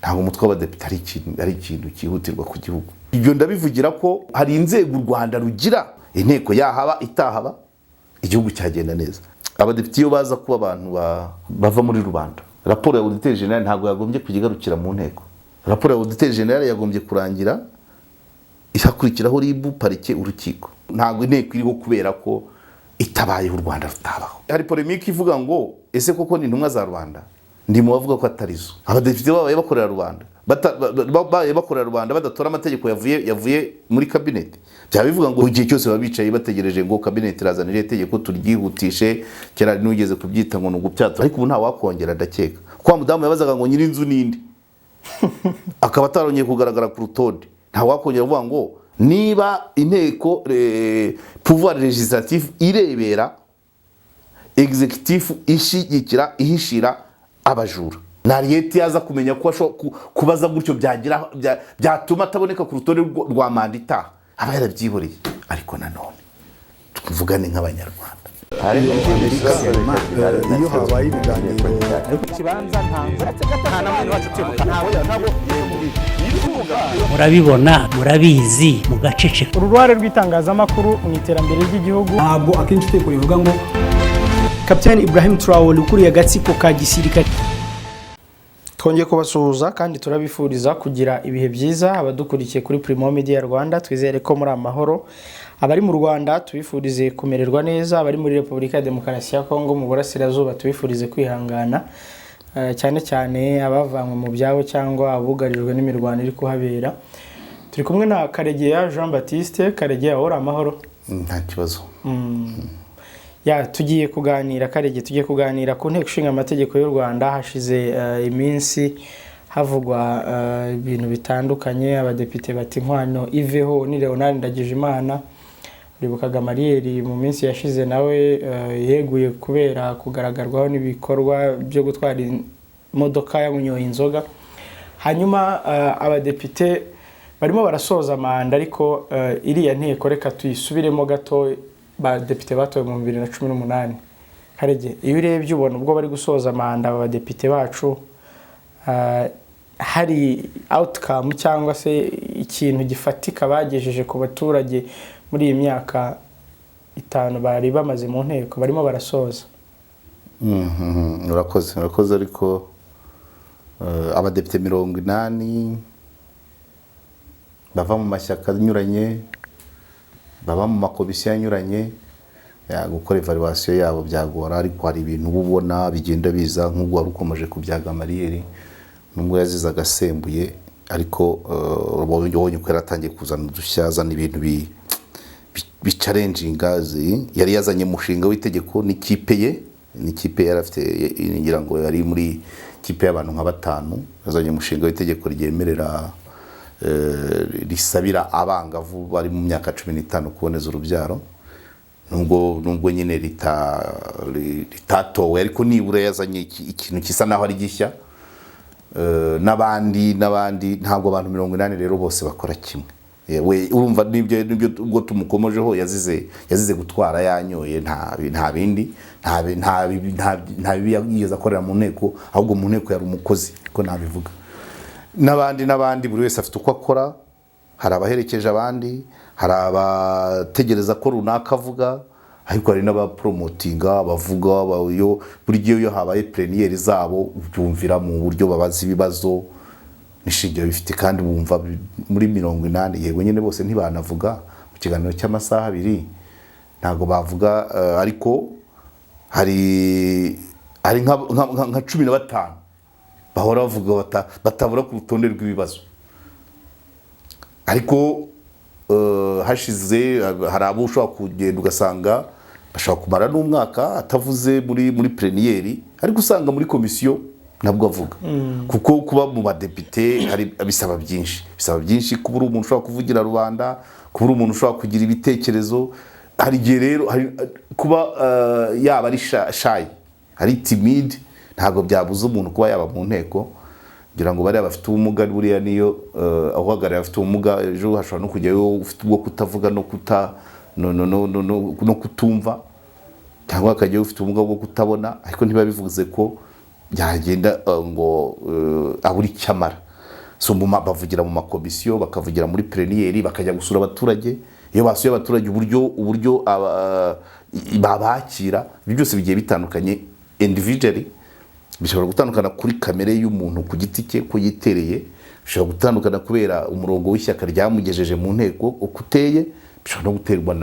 Ntabwo umutwe w'abadepite ari ikintu cyihutirwa ku gihugu. Ibyo ndabivugira ko hari inzego u Rwanda rugira, inteko yahaba itahaba igihugu cyagenda neza. Abadepite iyo baza kuba abantu bava muri rubanda, raporo ya auditeur général ntabwo yagombye kujya igarukira mu nteko. Raporo ya auditeur général yagombye kurangira ihakurikiraho RIB, parike, urukiko. Ntabwo inteko iriho kubera ko itabayeho u Rwanda rutabaho. Hari polémique ivuga ngo: "Ese koko ni intumwa za rubanda?" Ndi mu bavuga ko atari zo. Abadepite babaye bakorera rubanda, babaye bakorera rubanda badatora amategeko yavuye muri kabineti, byaba bivuga ngo igihe cyose baba bicaye bategereje ngo kabineti irazana iriya tegeko turyihutishe. Kera hari n'uwigeze kubyita ngo ni ugupyatura, ariko ubu ntawakongera. Ndakeka ko wa mudamu yabazaga ngo nyir'inzu ninde, akaba atarongeye kugaragara ku rutonde. Ntawakongera kuvuga ngo niba inteko, pouvoir législatif irebera, exécutif ishyigikira, ihishira abajura, nariyeti yaza kumenya ko ashobora kubaza gutyo byatuma ataboneka ku rutonde rwa manda itaha, aba yarabyihoreye. Ariko nanone tuvugane nk'Abanyarwanda. Amerika, iyo habaye ibiganiro. Ikibanza nta na mwene wacu utimuka. Murabibona, murabizi, mugaceceka. Uruhare rw'itangazamakuru mu iterambere ry'igihugu. Ntabwo akenshi itegeko rivuga ngo Kapitani Ibrahim Traore ukuriye agatsiko ka gisirikare. Twongeye kubasuhuza kandi turabifuriza kugira ibihe byiza. Abadukurikiye kuri Primo Media Rwanda, twizere ko muri amahoro. Abari mu Rwanda tubifurize kumererwa neza, abari muri Repubulika ya Demokarasi ya Kongo mu burasirazuba tubifurize kwihangana, cyane cyane abavanywe mu byabo cyangwa abugarijwe n'imirwano iri kuhabera. Turi kumwe na Karegeya Jean Baptiste. Karegeya, wowe uri amahoro? Nta kibazo. Ya, tugiye kuganira, Karege, tugiye kuganira ku Nteko Ishinga Amategeko y'u Rwanda. Hashize iminsi havugwa ibintu bitandukanye. Abadepite bati inkwano iveho. Ni Leonard Ndagijimana, uribuka Gamariyeri mu minsi yashize nawe yeguye kubera kugaragarwaho n'ibikorwa byo gutwara imodoka yanyoye inzoga. Hanyuma abadepite barimo barasoza manda, ariko iriya nteko reka tuyisubiremo gato. Badepite batowe mu 2018, Karege, iyo urebye ubona ubwo bari gusoza manda aba badepite bacu, hari outcome cyangwa se ikintu gifatika bagejeje ku baturage muri iyi myaka 5 bari bamaze mu nteko barimo barasoza? Urakoze, urakoze. Ariko abadepite 80 bava mu mashyaka anyuranye, baba mu makomisiyo anyuranye, gukora évaluation yabo byagora, ariko hari ibintu uba ubona bigenda biza, nk'ubwo wari ukomeje ku bya Gamariyeri. Nubwo yazize agasembuye, ariko ubonye ko yaratangiye kuzana udushya, azana ibintu bichallenginga. Yari yazanye umushinga w'itegeko n'ikipe ye, n'ikipe yari afite, ngira ngo yari muri kipe y'abantu nka batanu. Yazanye umushinga w'itegeko ryemerera, risabira abangavu bari mu myaka 15 kuboneza urubyaro. Nubwo nyine ritatowe, ariko nibura yazanye ikintu gisa naho ari gishya. N'abandi n'abandi. Ntabwo abantu 80 rero bose bakora kimwe. We urumva nibyo ubwo tumukomojeho, yazize gutwara yanyoye, nta bindi, nta bibi yigeze akorera mu nteko. Ahubwo mu nteko yari umukozi, ko nabivuga. N'abandi n'abandi, buri wese afite uko akora. Hari abaherekeje abandi, hari abategereza ko runaka avuga, ariko hari n'abapromotinga bavuga. Iyo buri gihe iyo habaye plénière zabo, bumvira mu buryo babaza ibibazo n'ishingiro bifite, kandi bumva muri 80. Yego nyine bose ntibanavuga mu kiganiro cy'amasaha 2, ntabwo bavuga, ariko hari nka 15 bahora bavuga, batabura ku rutonde rw'ibibazo. Ariko hashize, hari abo ushobora kugenda ugasanga bashobora kumara n'umwaka atavuze muri plénière, ariko usanga muri komisiyo nabwo avuga, kuko kuba mu badepite hari bisaba byinshi, bisaba byinshi kuba uri umuntu ushobora kuvugira rubanda, kuba uri umuntu ushobora kugira ibitekerezo. Hari igihe rero hari kuba yaba ari shy, ari timide, ntabwo byabuza umuntu kuba yaba mu nteko. Kugira ngo bariya bafite ubumuga, buriya niyo uhagarariye abafite ubumuga, ejo hashobora no kujyayo ufite ubwo kutavuga no kuta no, no, no, no, no, no kutumva, cyangwa hakajyayo ufite ubumuga bwo kutabona, ariko ntibiba bivuze ko byagenda ngo abure icyo amara. So bavugira mu makomisiyo, bakavugira muri plénière, bakajya gusura abaturage. Iyo basuye abaturage, uburyo babakira, ibyo byose bigiye bitandukanye. Individually bishobora gutandukana kuri kamere y'umuntu ku giti cye ko yitereye, bishobora gutandukana kubera umurongo w'ishyaka ryamugejeje mu nteko uko uteye, bishobora no guterwa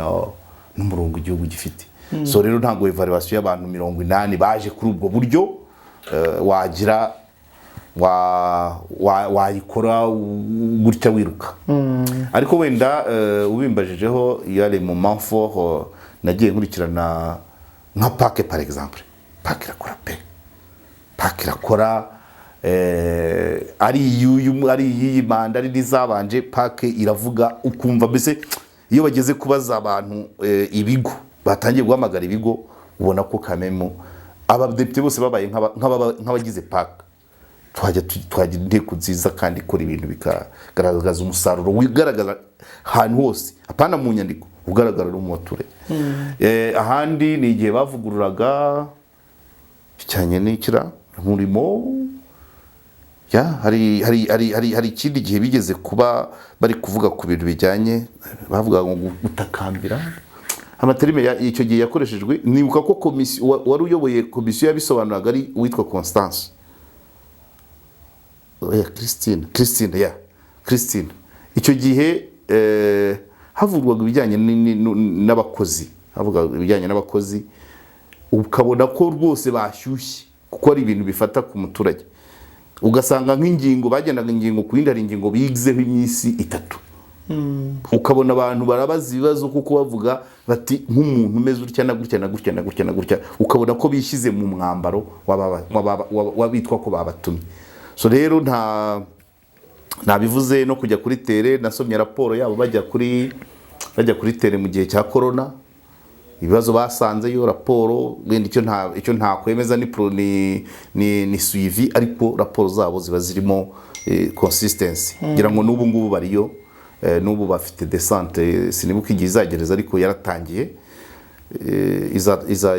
n'umurongo igihugu gifite. So rero ntabwo evaluation y'abantu 80 baje kuri ubwo buryo wagira wayikora gutya wiruka. Ariko wenda ubimbajijeho, iyo ari mu manfort nagiye nkurikirana nka PAC par exemple, PAC irakora pe, PAC irakora, ari iy'uyu, ari iy'iyi manda, ari n'izabanje. PAC iravuga ukumva mbese iyo bageze kubaza abantu, ibigo, batangiye guhamagara ibigo, ubona ko kamemo abadepite bose babaye nk'abagize PAC. Twagira inteko nziza kandi ikora ibintu bikagaragaza umusaruro wigaragaza ahantu hose, apana mu nyandiko, ugaragara no mu baturage. Ahandi ni igihe bavugururaga bijyanye n'ikira umurimo ya hari ikindi gihe bigeze kuba bari kuvuga ku bintu bijyanye, bavuga ngo gutakambira, ama termes icyo gihe yakoreshejwe. Nibuka ko komisiyo wari uyoboye komisiyo yabisobanuraga ari uwitwa Constance, oya, Christine, ya Christine. Icyo gihe havugwaga ibijyanye n'abakozi, havugaga ibijyanye n'abakozi, ukabona ko rwose bashyushye kuko ari ibintu bifata ku muturage. Ugasanga nk'ingingo bagendaga ingingo ku yindi, hari ingingo bizeho iminsi 3, ukabona abantu barabaza ibibazo kuko bavuga bati nk'umuntu umeze utya na gutya na gutya na gutya na gutya, ukabona ko bishyize mu mwambaro w'abitwa ko babatumye. So rero ntabivuze no kujya kuri terrain. Nasomye raporo yabo bajya kuri terrain mu gihe cya corona, ibibazo basanzeyo. Raporo wenda icyo ntakwemeza ni pro, ni ni, ni suivi, ariko raporo zabo ziba zirimo consistency. Ngira ngo n'ubu ngubu bariyo, n'ubu bafite descente, sinibuka igihe izagereza ariko yaratangiye.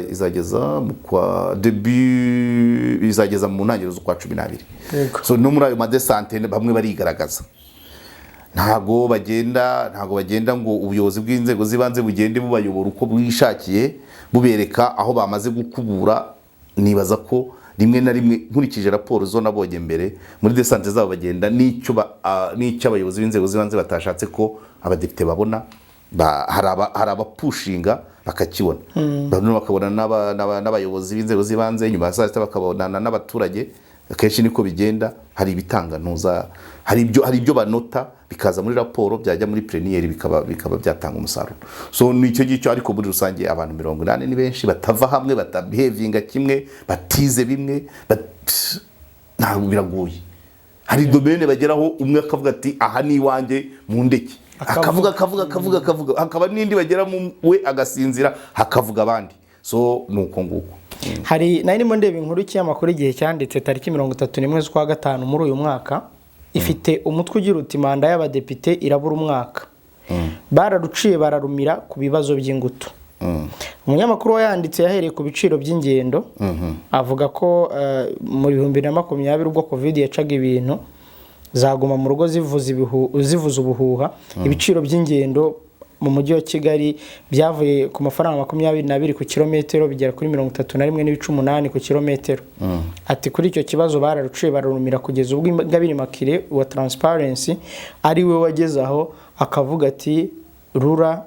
Izageza mu kwa début, izageza mu ntangiriro z'ukwa 12. So no muri ayo ma descentes bamwe barigaragaza. Ntabwo bagenda ngo ubuyobozi bw'inzego z'ibanze bugende bubayobora uko bwishakiye, bubereka aho bamaze gukubura. Nibaza ko rimwe na rimwe, nkurikije raporo zo nabonye mbere, muri descentes zabo bagenda n'icyo abayobozi b'inzego z'ibanze batashatse ko abadepite babona, hari abapushinga bakakibona, bamwe bakabona n'abayobozi b'inzego z'ibanze, nyuma ya saa sita bakabonana n'abaturage. Akenshi niko bigenda. Hari ibitanga ntuza, hari ibyo banota bikaza muri raporo, byajya muri plénière bikaba byatanga umusaruro. So ni icyo ngicyo. Ariko muri rusange abantu 80 ni benshi, batava hamwe, batabehavinga kimwe, batize bimwe, ntabwo, biragoye. Hari domaine bageraho umwe akavuga ati aha ni iwanjye mu ndeke, akavuga akavuga akavuga akavuga, hakaba n'indi bageramo we agasinzira, hakavuga abandi. So ni uko nguko. Hari nari ndimo ndeba inkuru y'ikinyamakuru Igihe cyanditse tariki 31 z'ukwa gatanu muri uyu mwaka, ifite umutwe ugira uti "Manda y'abadepite irabura umwaka, bararuciye bararumira ku bibazo by'ingutu." Umunyamakuru wayanditse yahereye ku biciro by'ingendo, avuga ko mu 2020 ubwo Covid yacaga ibintu, zaguma mu rugo zivuza ubuhuha, ibiciro by'ingendo mu mujyi wa Kigali byavuye ku mafaranga 22 ku kilometero bigera kuri 31.8 ku kilometero. Ati kuri icyo kibazo bararuciye bararumira, kugeza ubwo Ingabire Immaculée wa Transparency ari we wageze aho akavuga ati RURA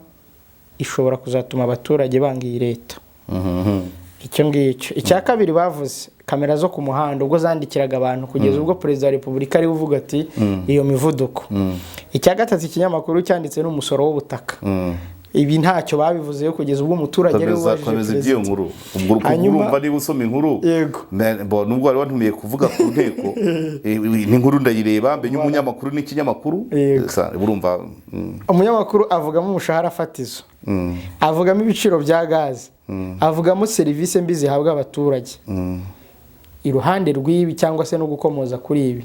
ishobora kuzatuma abaturage banga iyi leta. Icyo ngicyo. Icya kabiri bavuze kamera zo ku muhanda, ubwo zandikiraga abantu, kugeza ubwo Perezida wa Repubulika ariwe uvuga ati iyo mivuduko. Icya gatatu ikinyamakuru cyanditse n'umusoro w'ubutaka. Ibi ntacyo babivuzeyo kugeza ubwo umuturage ariwe Komeza. ubajije Komeza iby'iyo perezida. nkuru ubwo. Urumva niba usoma inkuru, Yego. Nubwo wari wantumiye kuvuga ku nteko, n'inkuru ndayireba mbenye umunyamakuru n'ikinyamakuru. Yego. Urumva Umunyamakuru avugamo umushahara fatizo, avugamo ibiciro bya gaze, avugamo serivisi mbi zihabwa abaturage. Iruhande rw'ibi cyangwa se no gukomoza kuri ibi,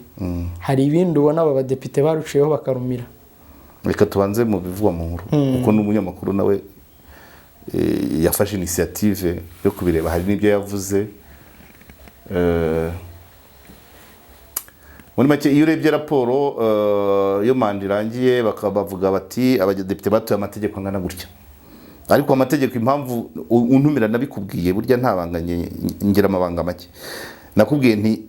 hari ibindi ubona aba badepite baruciyeho bakarumira? Reka tubanze mu bivugwa mu nkuru, kuko n'umunyamakuru nawe yafashe initiative yo kubireba, hari n'ibyo yavuze. Muri make, iyo urebye raporo, iyo manda irangiye bavuga bati abadepite batoye amategeko angana gutya. Ariko amategeko, impamvu untumira nabikubwiye, burya nta banga, ngira amabanga make. Nakubwiye nti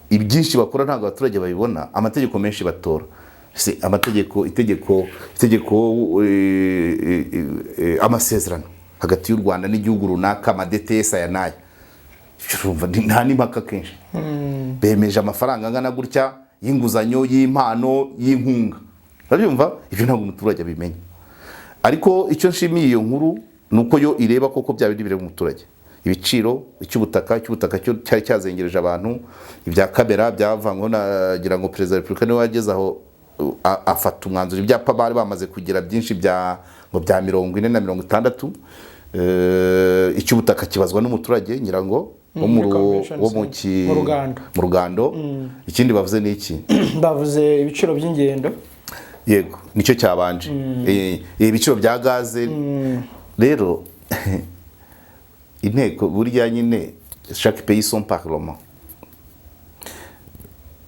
ibyinshi bakora ntabwo abaturage babibona. Amategeko menshi batora, se amategeko, itegeko, amasezerano hagati y'u Rwanda n'igihugu runaka, ama DTS aya n'aya, urumva nta n'impaka. Kenshi bemeje amafaranga angana gutya y'inguzanyo, y'impano, y'inkunga, urabyumva? Ibyo ntabwo umuturage abimenya. Ariko icyo nshimiye iyo nkuru ni uko yo ireba koko bya bindi bireba umuturage: ibiciro, icy'ubutaka cyo cyari cyazengereje abantu, ibya kamera byavanyweho, nagira ngo Perezida wa Repubulika niwe wageze aho afata umwanzuro. Ibyapa bari bamaze kugira byinshi bya ngo bya 40 na 60. Icy'ubutaka kibazwa n'umuturage, ngira ngo wo mu Muri convention wo mu center. Mu Mu Rugando. Mu Rugando. Ikindi bavuze ni iki? Bavuze ibiciro by'ingendo. Yego, nicyo cyabanje. Ibiciro bya gaze. Rero inteko burya nyine, chaque pays son parlement.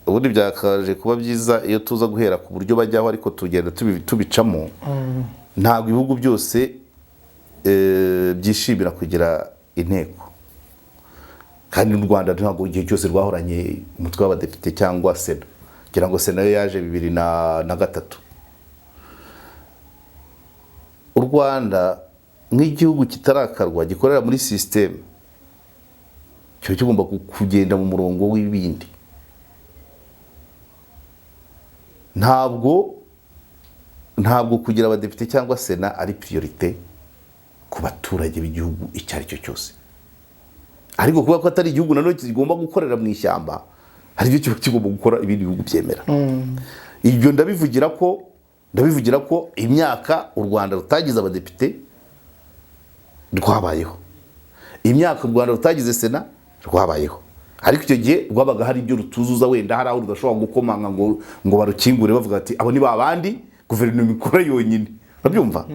Ubundi byakaje kuba byiza iyo tuza guhera ku buryo bajyaho, ariko tugenda tubicamo. Ntabwo ibihugu byose byishimira kugira inteko, kandi n'u Rwanda ntabwo igihe cyose rwahoranye umutwe w'abadepite cyangwa Sena. Kugira ngo Sena yo yaje 2003. U Rwanda nk'igihugu kitarakarwa, gikorera muri système, kiba kigomba kugenda mu murongo w'ibindi. Ntabwo kugira abadepite cyangwa Sena ari priorité ku baturage b'igihugu icyo ari cyo cyose. Ariko kuba ko atari igihugu nanone kigomba gukorera mu ishyamba, hari ibyo kiba kigomba gukora ibindi bihugu byemera. Ibyo ndabivugira ko imyaka u Rwanda rutagize abadepite rwabayeho, imyaka u Rwanda rutagize Sena rwabayeho, ariko icyo gihe rwabaga hari ibyo rutuzuza, wenda hari aho rudashobora gukomanga ngo barukingure, bavuga ati abo ni ba bandi guverinoma ikora yonyine, urabyumva?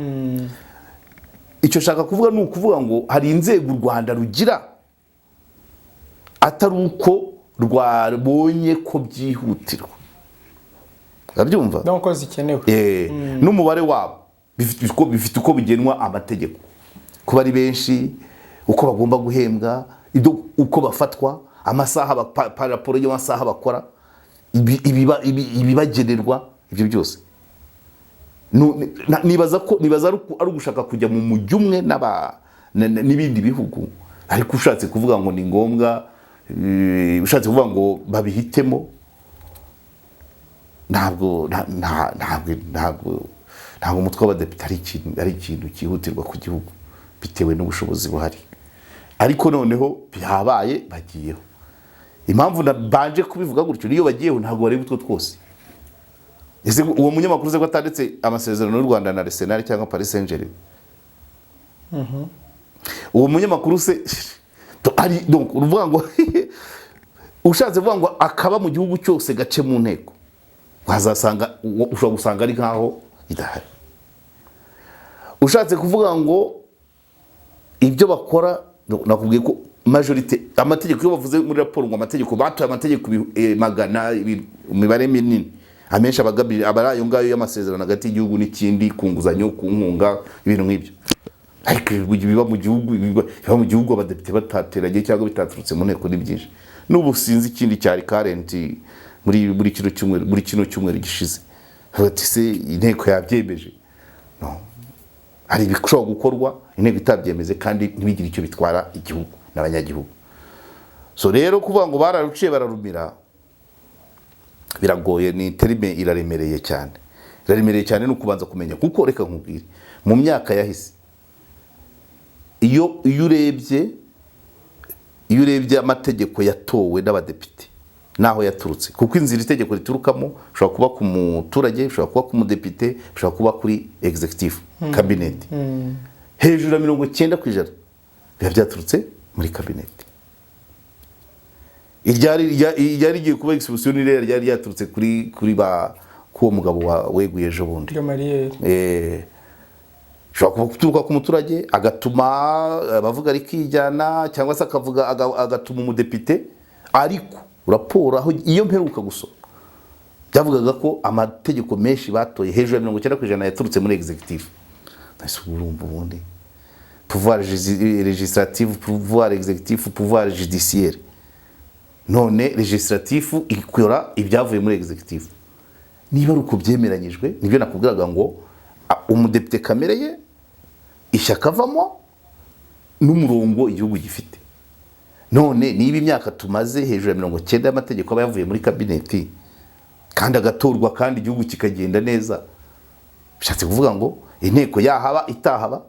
Icyo nshaka kuvuga ni ukuvuga ngo hari inzego u Rwanda rugira atari uko rwabonye ko byihutirwa, urabyumva? Donc ko zikenewe. N'umubare wabo bifite uko bigenwa amategeko, kuba ari benshi, uko bagomba guhembwa, uko bafatwa, amasaha raporo y'amasaha bakora, ibibagenerwa, ibyo byose. Nibaza ko nibaza ari ugushaka kujya mu mujyi umwe n'ibindi bihugu. Ariko ushatse kuvuga ngo ni ngombwa, ushatse kuvuga ngo babihitemo, ntabwo umutwe w'abadepite ari ikintu cyihutirwa ku gihugu bitewe n'ubushobozi buhari. Ariko noneho byabaye, bagiyeho. Impamvu nabanje kubivuga gutyo, niyo bagiyeho ntabwo bareba utwo twose. Ese uwo munyamakuru uzi ko atanditse amasezerano y'u Rwanda na Arsenal cyangwa Paris Saint-Germain? Uwo munyamakuru se ari, donc uruvuga ngo ushatse kuvuga ngo akaba mu gihugu cyose gace mu nteko, wazasanga ushobora gusanga ari nkaho idahari. Ushatse kuvuga ngo ibyo bakora, nakubwiye ko majorité amategeko, iyo bavuze muri raporo ngo amategeko batoye, amategeko magana imibare minini, amenshi aba ari ayo ngayo y'amasezerano hagati y'igihugu n'ikindi, ku nguzanyo, ku nkunga, ibintu nk'ibyo. Ariko ibiba mu gihugu abadepite batateranye cyangwa bitaturutse mu nteko ni byinshi. N'ubu sinzi ikindi cyari current muri kino cyumweru gishize. Bati se inteko yabyemeje? No, hari ibishobora gukorwa inteko itabyemeze kandi ntibigire icyo bitwara igihugu n'abanyagihugu. So rero kuvuga ngo bararuciye bararumira biragoye, ni terme iraremereye cyane, iraremereye cyane. Ni ukubanza kumenya, kuko reka nkubwire, mu myaka yahise, iyo urebye amategeko yatowe n'abadepite naho yaturutse, kuko inzira itegeko riturukamo ushobora kuba ku muturage, ushobora kuba ku mudepite, ushobora kuba kuri executive cabinet, hejuru ya 90% biba byaturutse muri cabinet. Iryari rigiye kuba expulsion ni ririya ryari ryaturutse kuri ba k'uwo mugabo weguye ejo bundi. Gamariyeri. Ushobora kuba guturuka ku muturage agatuma abavuga rikijyana, cyangwa se akavuga agatuma umudepite. Ariko raporo aho iyo mperuka gusoma Byavugaga ko amategeko menshi batoye, hejuru ya 90%, yaturutse muri executive. Ese urumva ubundi pouvoir législatif, pouvoir exécutif, pouvoir judiciaire, none législatif ikora ibyavuye muri executive. Niba ari uko byemeranyijwe, nibyo nakubwiraga ngo umudepite kamere ye, ishyaka avamo n'umurongo igihugu gifite. None niba imyaka tumaze hejuru ya 90 y'amategeko aba yavuye muri kabineti kandi agatorwa, kandi igihugu kikagenda neza, bishatse kuvuga ngo inteko yahaba itahaba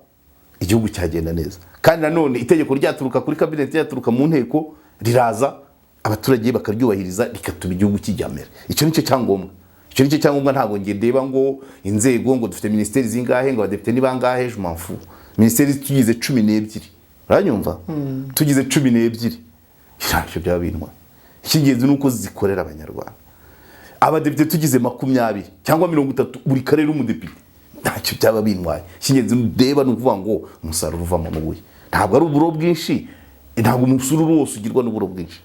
igihugu cyagenda neza. Kandi nanone itegeko ryaturuka kuri kabineti, ryaturuka mu nteko, riraza abaturage bakaryubahiriza, rigatuma igihugu kijya mbere. Icyo nicyo cyangombwa, icyo nicyo cyangombwa. Ntabwo nge ndeba ngo inzego, ngo dufite minisiteri zingahe, ngo abadepite ni bangahe, je m'en fous. Minisiteri tugize 12, uranyumva, tugize 12, ntacyo byaba bintwaye. Icy'ingenzi ni uko zikorera Abanyarwanda. Abadepite tugize 20 cyangwa 30, buri karere umudepite, ntacyo byaba bintwaye. Icy'ingenzi ndeba ni ukuvuga ngo umusaruro uvamo n'ubuhe. Ntabwo ari uburo bwinshi, ntabwo umusururu wose ugirwa n'uburo bwinshi,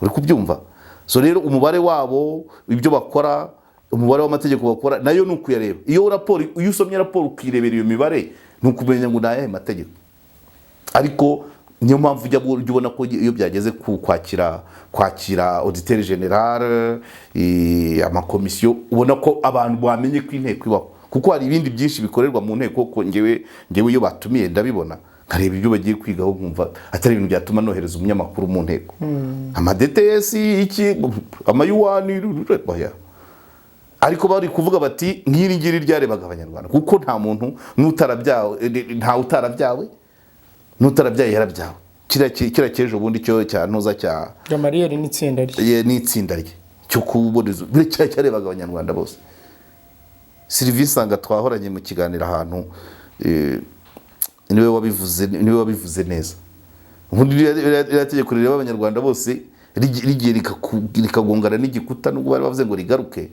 uri kubyumva? So rero umubare wabo, ibyo bakora, umubare w'amategeko bakora nayo ni ukuyareba. Iyo raporo, iyo usomye raporo ukirebera iyo mibare, ni ukumenya ngo ni ayahe mategeko. Ariko niyo mpamvu ujya ubona ko iyo byageze ku kwakira auditeur général, amakomisiyo, ubona ko abantu bamenye ko inteko ibaho, kuko hari ibindi byinshi bikorerwa mu nteko. Ko ngewe iyo batumiye ndabibona, nkareba ibyo bagiye kwigaho, nkumva atari ibintu byatuma nohereza umunyamakuru mu nteko. Ama DTS, iki, amayuwani, oya. Ariko bari kuvuga bati nk'iri ngiri ryarebaga Abanyarwanda, kuko nta muntu n'utarabyawe, nta utarabyawe, n'utarabyaye yarabyawe. Kiriya cy'ejo bundi cyo cya ntuza cya Gamariyeri n'itsinda rye. Ye, n'itsinda rye cyo kuboneza, buriya kiriya cyarebaga Abanyarwanda bose. Sylvie Sanga twahoranye mu kiganiro ahantu, niwe wabivuze neza. Ubundi ririya tegeko rireba Abanyarwanda bose, rigiye rikagongana n'igikuta, nubwo bari bavuze ngo rigaruke,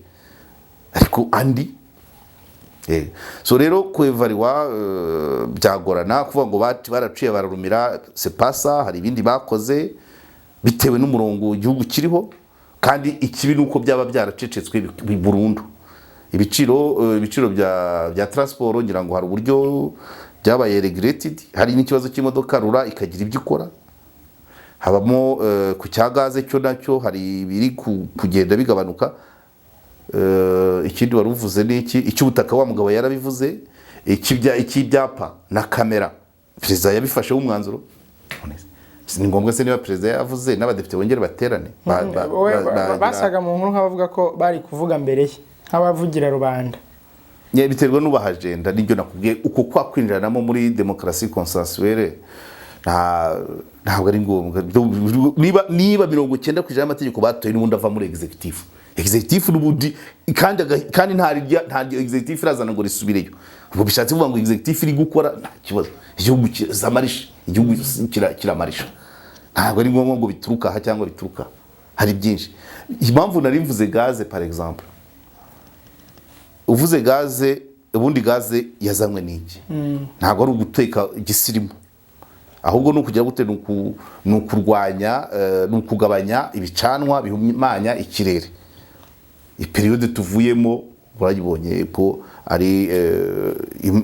ariko andi. So rero kwevaluwa byagorana kuvuga ngo baraciye bararumira, c'est pas ça. Hari ibindi bakoze bitewe n'umurongo igihugu kiriho. Kandi ikibi ni uko byaba byaracecetswe burundu. Ibiciro bya transport, ngira ngo hari uburyo byabaye regulated. Hari n'ikibazo cy'imodoka, RURA ikagira ibyo ikora. Habamo ku cya gaze cyo nacyo hari ibiri kugenda bigabanuka. Ikindi wari uvuze ni iki? Icy'ubutaka wa mugabo yarabivuze. Icy'ibyapa na kamera, perezida yabifasheho umwanzuro. Ni ngombwa se niba perezida yavuze n'abadepite bongere baterane? Basaga mu nkuru nk'abavuga ko bari kuvuga mbere ye, nk'abavugira rubanda. Biterwa n'ubaha agenda. Nibyo nakubwiye, uko kwa kwinjiranamo muri demokarasi consensuelle ntabwo ari ngombwa. Niba 90% y'amategeko batoye n'ubundi ava muri executive, executive n'ubundi, kandi nta executive irazana ngo risubireyo, ubwo bishatse kuvuga ngo executive iri gukora nta kibazo, igihugu kizamarisha, igihugu kiramarisha. Ntabwo ari ngombwa ngo bituruka aha cyangwa bituruka aha. Hari byinshi. Impamvu nari mvuze gaze, par exemple, uvuze gaze, ubundi gaze yazanywe n'iki? Ntabwo ari uguteka igisirimu, ahubwo ni ukugira gute? Ni ukurwanya, ni ukugabanya ibicanwa bihumanya ikirere. I période tuvuyemo urayibonye ko ari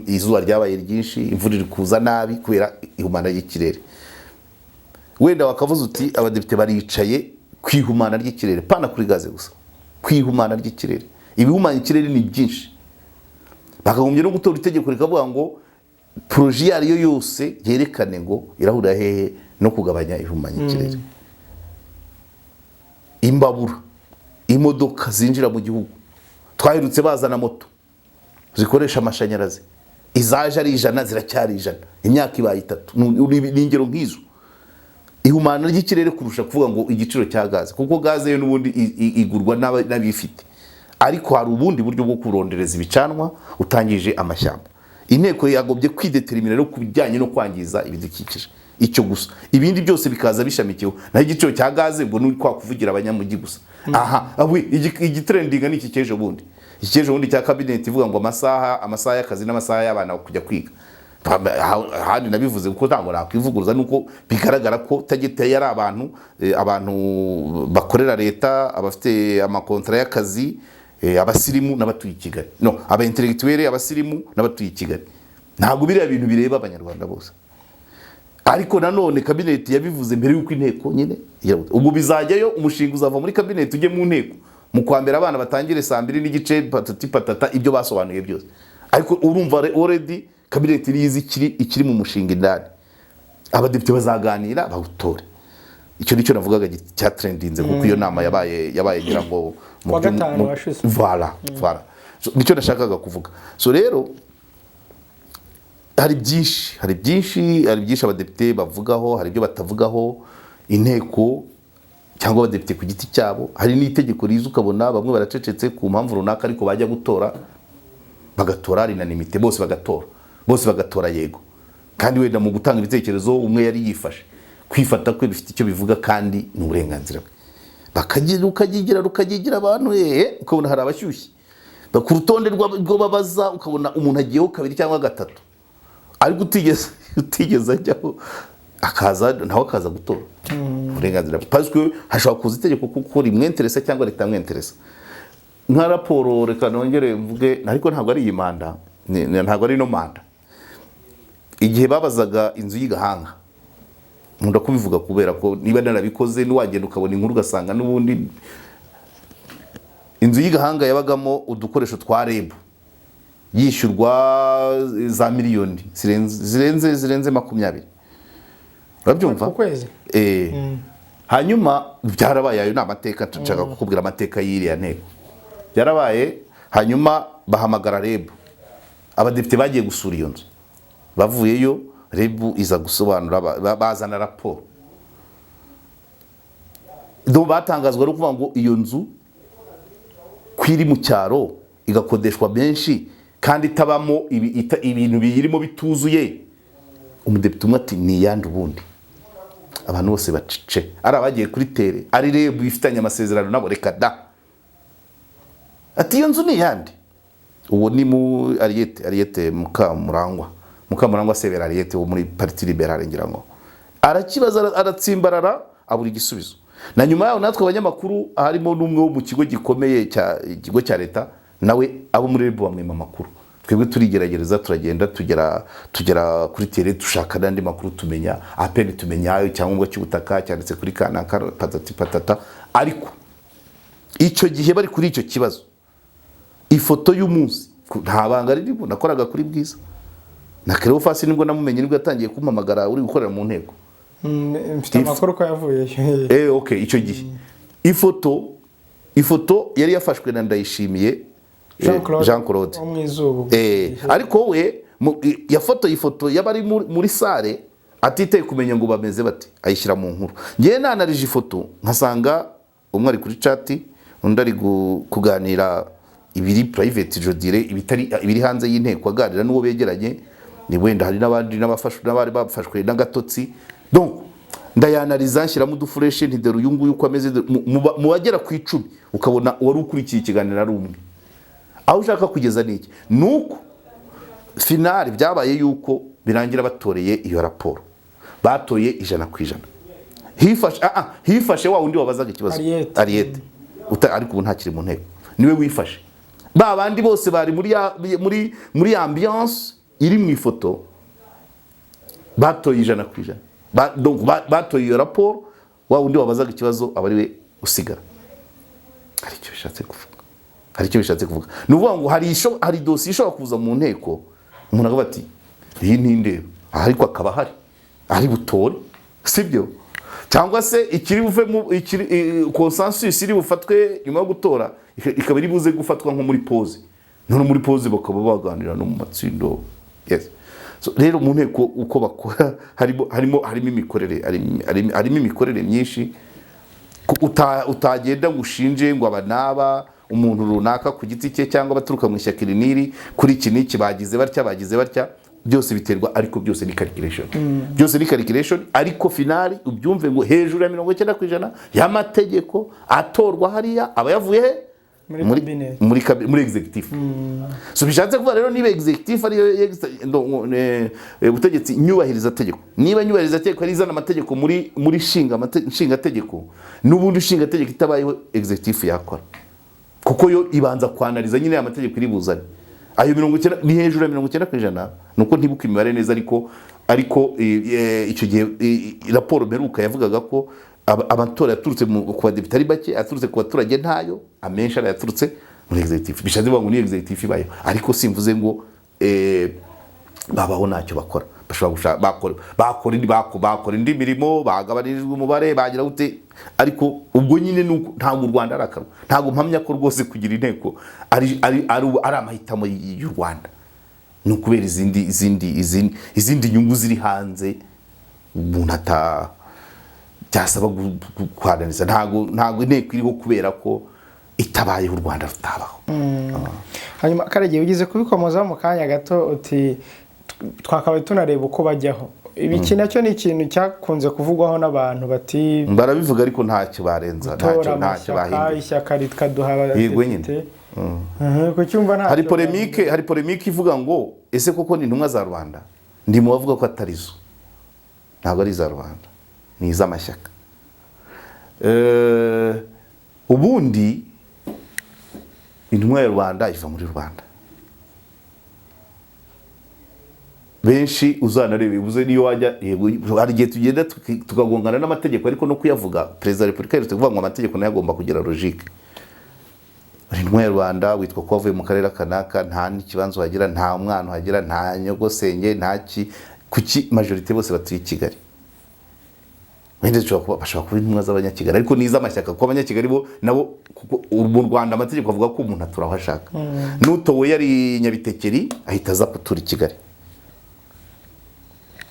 izuba ryabaye ryinshi, imvura iri kuza nabi kubera ihumana ry'ikirere. Wenda wakavuze uti abadepite baricaye ku ihumana ry'ikirere, pana kuri gaze gusa, ku ihumana ry'ikirere. Ibihumanya ikirere ni byinshi. Bakagombye no gutora itegeko rikavuga ngo projet iyo ari yo yose yerekane ngo irahurira hehe no kugabanya ihumanya ikirere. Imbabura, imodoka zinjira mu gihugu, twaherutse bazana moto zikoresha amashanyarazi, izaje ari 100 ziracyari 100, imyaka ibaye 3. Ni ingero nk'izo, ihumana ry'ikirere, kurusha kuvuga ngo igiciro cya gaze, kuko gaze yo n'ubundi igurwa n'abifite. Ariko hari ubundi buryo bwo kurondereza ibicanwa utangije amashyamba. Inteko yagombye kwidetermina rero ku bijyanye no kwangiza ibidukikije, icyo gusa, ibindi byose bikaza bishamikiyeho. Naho igiciro cya gaze ubwo ni kwa kuvugira abanyamujyi gusa. Aha awe igitrendinga ni iki cy'ejo bundi, iki cy'ejo bundi cya kabineti ivuga ngo amasaha y'akazi n'amasaha y'abana kujya kwiga. Ahandi nabivuze kuko ntabwo nakwivuguruza, nuko bigaragara ko target yari abantu, abantu bakorera leta, abafite amakontara y'akazi, abasirimu n'abatuye i Kigali, no aba intellectuel, abasirimu n'abatuye i Kigali. Ntabwo biriya bintu bireba Abanyarwanda bose. Ariko nanone kabineti yabivuze mbere y'uko inteko nyine ubwo bizajyayo. Umushinga uzava muri kabineti ujye mu nteko mu kwa mbere, abana batangire saa 2:30, patati patata, ibyo basobanuye byose. Ariko urumva already kabineti niyo izi ikiri mu mushinga indani. Abadepite bazaganira bawutore. Icyo nicyo navugaga cyatrendinze, kuko iyo nama yabaye ngira ngo mu Kuwa gatanu washize. Voilà. So, nicyo nashakaga kuvuga. So rero hari byinshi abadepite bavugaho, hari ibyo batavugaho, inteko cyangwa abadepite ku giti cyabo. Hari n'itegeko riza ukabona bamwe baracecetse ku mpamvu runaka, ariko bajya gutora bagatora à l'unanimité, bose bagatora yego, kandi wenda mu gutanga ibitekerezo umwe yari yifashe. Kwifata kwe bifite icyo bivuga kandi ni uburenganzira bwe. Bakagira rukagigira abantu, ukabona hari abashyushye ku rutonde rw'abo babaza, ukabona umuntu agiyeho kabiri cyangwa gatatu, ariko utigeze ajyaho akaza nawe akaza gutora, uburenganzira bwe, parce que hashobora kuza itegeko kuko rimwenteresa cyangwa ritamwenteresa. Nka raporo, reka nongere mvuge, ariko ntabwo ari iyi manda, ntabwo ari ino manda, igihe babazaga inzu y'i Gahanga. Nkunda kubivuga kubera ko niba narabikoze niwagenda ukabona inkuru ugasanga n'ubundi inzu y'i Gahanga yabagamo udukoresho twa REB, yishyurwa za miliyoni zirenze 20, urabyumva? Ku kwezi. Hanyuma byarabaye, ayo ni amateka, nshaka kukubwira amateka y'iriya nteko. Byarabaye, hanyuma bahamagara REB. Abadepite bagiye gusura iyo nzu, bavuyeyo REB iza gusobanura, bazana raporo. Donc batangazwa no kuvuga ngo iyo nzu ko iri mu cyaro igakodeshwa menshi kandi itabamo ibintu biyirimo bituzuye. Umudepite umwe ati: "Ni iyande ubundi?" Abantu bose bacice, ari abagiye kuri terrain, ari REB ifitanye amasezerano nabo, reka da. Ati: "Iyo nzu ni iyande?" Uwo ni mu Ariete Mukamurangwa Sebera Ariete wo muri Parti Libérale, ngira ngo arakibaza, aratsimbarara, abura igisubizo. Na nyuma yaho natwe abanyamakuru, harimo n'umwe wo mu kigo gikomeye cya ikigo cya leta, nawe abo muri REB bamwima amakuru. Twebwe turigerageza, turagenda, tugera kuri terrain, dushaka n'andi makuru, tumenya apeni, tumenya icyangombwa cy'ubutaka cyanditse kuri kanaka, patati patata. Ariko icyo gihe bari kuri icyo kibazo, ifoto y'umunsi, nta banga ririmo, nakoraga kuri Bwiza na Cleophas, nibwo namumenye, nibwo yatangiye kumpamagara uri gukorera mu nteko. Mfite amakuru ko yavuyeyo. Okay, icyo gihe ifoto yari yafashwe na Ndayishimiye Jean Claude. Jean Claude wo mu izuba. Ariko we yafotoye ifoto y'abari muri salle, atitaye kumenya ngo bameze bate, ayishyira mu nkuru. Ngewe nanarije ifoto nkasanga umwe ari kuri chat, undi ari kuganira ibiri private, je dirais ibitari ibiri hanze y'inteko, aganira n'uwo begeranye, ni wenda hari n'abandi n'abafashwe n'abari bafashwe n'agatotsi. Donc ndayanariza, nshyiramo udufureshi, nti: "Dore uyu nguyu uko ameze." Mu bagera ku 10, ukabona uwari ukurikiye ikiganiro ari umwe. Aho ushaka kugeza ni iki? Ni uko finale byabaye yuko birangira batoreye iyo raporo, batoye 100%. Hifashe hifashe wa wundi wabazaga ikibazo. Ariete. Ariete. Ariko ubu ntakiri mu nteko, niwe wifashe. Ba bandi bose bari muri ya, muri muri ambiance iri mu ifoto batoye 100%. Donc batoye iyo raporo, wa wundi wabazaga ikibazo aba ari we usigara. Hari icyo bishatse kuvuga, hari icyo bishatse kuvuga. Ni ukuvuga ngo hari dosiye ishobora kuza mu nteko, umuntu akavuga ati: "Iyi ntindeba," ariko akaba ahari ari butore, sibyo? Cyangwa se ikiri buve mu ikiri consensus iri bufatwe nyuma yo gutora ikaba iri buze gufatwa nko muri pause, none muri pause bakaba baganira no mu matsindo. Yes. So, rero mu nteko uko bakora harimo imikorere, harimo imikorere myinshi. Utagenda ngo ushinje ngo aba n'aba, umuntu runaka ku giti cye cyangwa abaturuka mu ishyaka iri n'iri, kuri iki n'iki bagize batya, bagize batya. Byose biterwa, ariko byose ni calculation, byose ni calculation. Ariko finale ubyumve ngo hejuru ya 90% y'amategeko atorwa hariya aba yavuye he? Muri muri cabinet. muri executive. So bishatse kuvuga rero, niba executive ariyo ubutegetsi nyubahiriza tegeko, niba nyubahiriza tegeko ari izana amategeko muri nshingategeko, n'ubundi nshingategeko itabayeho executive yakora, kuko yo ibanza kwanariza nyine aya mategeko iri buzane. Ayo 90 ni hejuru ya 90%, nuko ntibuka imibare neza, ariko icyo gihe raporo mperuka yavugaga ko amatora yaturutse ku badepite ari bake, aturutse ku baturage ntayo, amenshi ari ayaturutse muri executive. Bishatse kuvuga ngo ni executive ibayeho, ariko simvuze ngo babaho ntacyo bakora. Bashobora gushaka, bakora indi mirimo, bagabanirijwe umubare, bagira gute, ariko ubwo nyine nuko ntabwo u Rwanda ari akarwa. Ntabwo mpamya ko rwose kugira inteko ari amahitamo y'u Rwanda, ni ukubera izindi nyungu ziri hanze umuntu ata byasaba kwananiza. Ntabwo inteko iriho kubera ko itabayeho u Rwanda rutabaho. Hanyuma Karegeya, ugize kubikomozaho mu kanya gato uti twakabaye tunareba uko bajyaho. Ibi iki nacyo ni ikintu cyakunze kuvugwaho n'abantu bati Barabivuga ariko ntacyo barenza, gutora ntacyo amashyaka, bahindura. Ishyaka rikaduha Yego nyine. abadepite. Kucyumva ntacyo. Hari polémique ivuga ngo ese koko ni intumwa za rubanda? Ndi mu bavuga ko atari zo, ntabwo ari iza rubanda, ni iz'amashyaka. Ubundi intumwa ya rubanda iva muri rubanda. Benshi uzanarebe uze niyo wajya, yego hari igihe tugenda tukagongana n'amategeko, ariko no kuyavuga, Perezida wa Repubulika aherutse kuvuga ngo amategeko nayo agomba kugira logique. Intumwa ya rubanda witwa ko wavuye mu karere kanaka, nta n'ikibanza uhagira, nta mwana uhagira, nta nyogosenge, nta ki. Kuki majorité bose batuye i Kigali? Wenda bashobora kuba intumwa z'Abanyakigali, ariko ni iz'amashyaka, kuko Abanyakigali bo nabo, kuko mu Rwanda amategeko avuga ko umuntu atura aho ashaka. N'utowe yari Nyabitekeri ahita aza gutura i Kigali.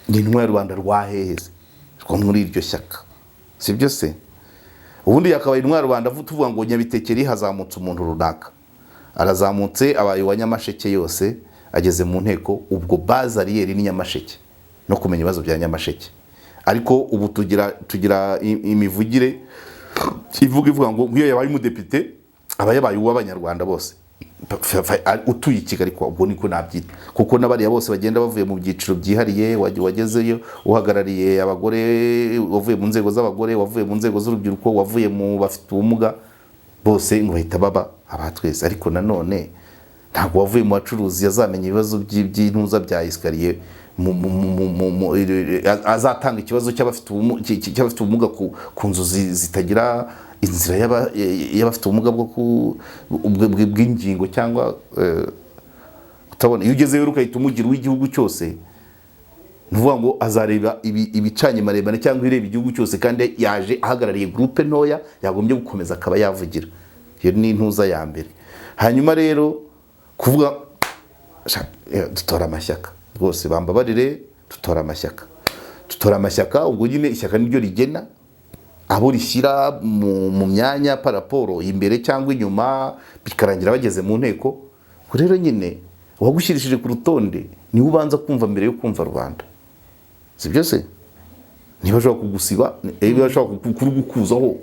Ni intumwa ya rubanda rwa hehe se? Rwo muri iryo shyaka, si byo se? Ubundi yakabaye intumwa ya rubanda tuvuga ngo Nyabitekeri hazamutse umuntu runaka, arazamutse, abaye uwa Nyamasheke yose, ageze mu nteko. Ubwo base arrière ni Nyamasheke no kumenya ibibazo bya Nyamasheke. Ariko ubu tugira imivugire ivuga ngo nk'iyo yabaye umudepite aba yabaye uw'Abanyarwanda bose utuye i Kigali, ko ubwo niko nabyita, kuko n'abariya bose bagenda bavuye mu byiciro byihariye, wagezeyo uhagarariye abagore, wavuye mu nzego z'abagore, wavuye mu nzego z'urubyiruko, wavuye mu bafite ubumuga, bose ngo bahita baba aba twese. Ariko nanone ntabwo wavuye mu bacuruzi yazamenya ibibazo by'intuza bya escalier azatanga ikibazo cy'abafite ubumuga ku nzu zitagira inzira y'abafite ubumuga bw'ingingo cyangwa utabona. Iyo ugezeyo rero ugahita umugira uw'igihugu cyose, ni ukuvuga ngo azareba ibicanye maremare cyangwa ireba igihugu cyose, kandi yaje ahagarariye groupe ntoya yagombye gukomeza akaba yavugira. Iyo ni intuza ya mbere. Hanyuma rero kuvuga dutora amashyaka, rwose bambabarire, dutora amashyaka, dutora amashyaka. Ubwo nyine ishyaka niryo rigena abo rishyira mu myanya par rapport imbere cyangwa inyuma, bikarangira bageze mu nteko. Ubwo rero nyine uwagushyirishije ku rutonde niwe ubanza kumva mbere yo kumva rubanda, si byo se? Niba ashobora kugusiba, niba ashobora kurugukuzaho,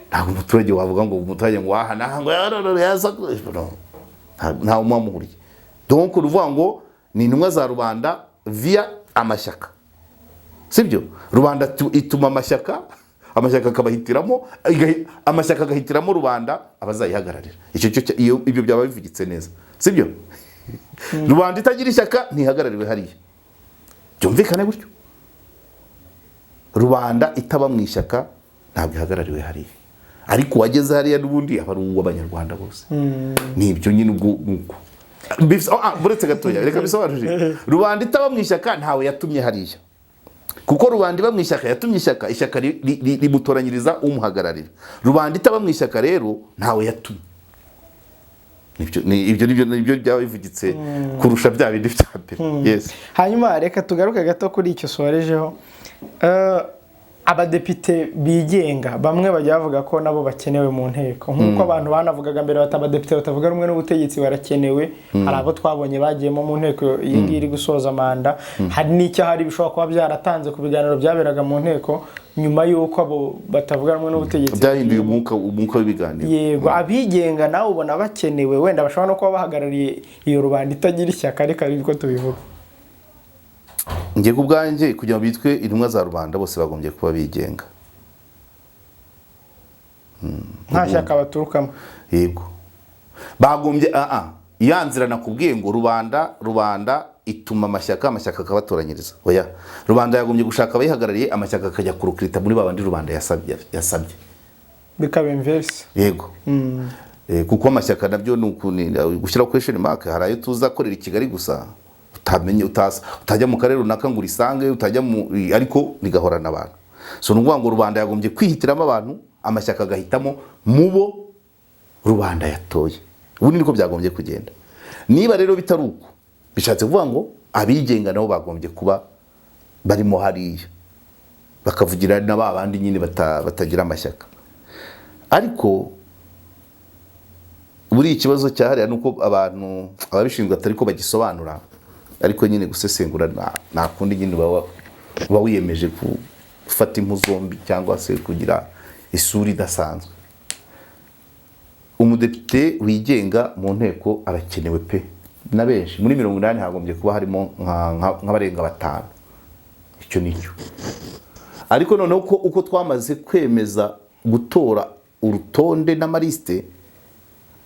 ntabwo umuturage wavuga ngo umuturage ngo aha naha ngo yararara yaza no. Ntawe muba muhuriye. Donc uruvuga ngo ni intumwa za rubanda via amashyaka, sibyo? Rubanda ituma amashyaka, amashyaka akabahitiramo, amashyaka agahitiramo rubanda abazayihagararira. Icyo cyo iyo ibyo byaba bivugitse neza, sibyo? Rubanda itagira ishyaka ntihagarariwe hariya, byumvikane gutyo. Rubanda itaba mu ishyaka ntabwo ihagarariwe hariya, ariko uwageze hariya n'ubundi aba ari uw'Abanyarwanda bose. Ni ibyo nyine. Ubwo nuko buretse gatoya, reka bisobanurire. Rubanda itaba mu ishyaka ntawe yatumye hariya, kuko rubanda iba mu ishyaka yatumye ishyaka, ishyaka rimutoranyiriza umuhagararira. Rubanda itaba mu ishyaka rero ntawe yatumye. Ibyo nibyo byaba bivugitse kurusha bya bindi bya mbere, yes. Hanyuma reka tugaruke gato kuri icyo sorejeho. Abadepite bigenga bamwe bajya bavuga ko nabo bakenewe mu nteko, nk'uko abantu banavugaga mbere bati abadepite batavuga rumwe n'ubutegetsi barakenewe. Hari abo twabonye bagiyemo mu nteko iyi ngiyi iri gusoza manda. Hari n'icyo hari bishobora kuba byaratanze ku biganiro byaberaga mu nteko nyuma y'uko abo batavuga rumwe n'ubutegetsi Byahinduye umwuka w'ibiganiro. Yego, abigenga nawe ubona bakenewe, wenda bashobora no kuba bahagarariye iyo rubanda itagira ishyaka, ariko ariko tubivuga. Njye ku bwanjye, kugira ngo bitwe intumwa za rubanda, bose bagombye kuba bigenga. Nta shyaka baturukamo. Yego, bagombye ya nzira nakubwiye ngo rubanda ituma amashyaka akabatoranyiriza. Oya, rubanda yagombye gushaka abayihagarariye, amashyaka akajya kurecruita muri ba bandi rubanda yasabye. Bikaba inverse. Yego. Kuko amashyaka nabyo ni gushyiraho question mark. Hari ayo tuzakorera i Kigali gusa, utamenye utajya mu karere runaka ngo urisange, utajya mu, ariko rigahorana abantu. So ni ukuvuga ngo rubanda yagombye kwihitiramo abantu, amashyaka agahitamo mu bo rubanda yatoye. Ubundi niko byagombye kugenda. Niba rero bitari uko, bishatse kuvuga ngo abigenga nabo bagombye kuba barimo hariya, bakavugira na ba bandi nyine batagira amashyaka. Ariko buriya ikibazo cyahariya ni uko abantu ababishinzwe atari ko bagisobanura, ariko nyine gusesengura nta kundi nyine, uba wiyemeje gufata impu zombi cyangwa se kugira isura idasanzwe. Umudepite wigenga mu nteko arakenewe pe, na benshi. Muri 80 hagombye kuba harimo nk'abarenga batanu. Icyo ni cyo. Ariko noneho ko uko twamaze kwemeza gutora urutonde n'amalisite,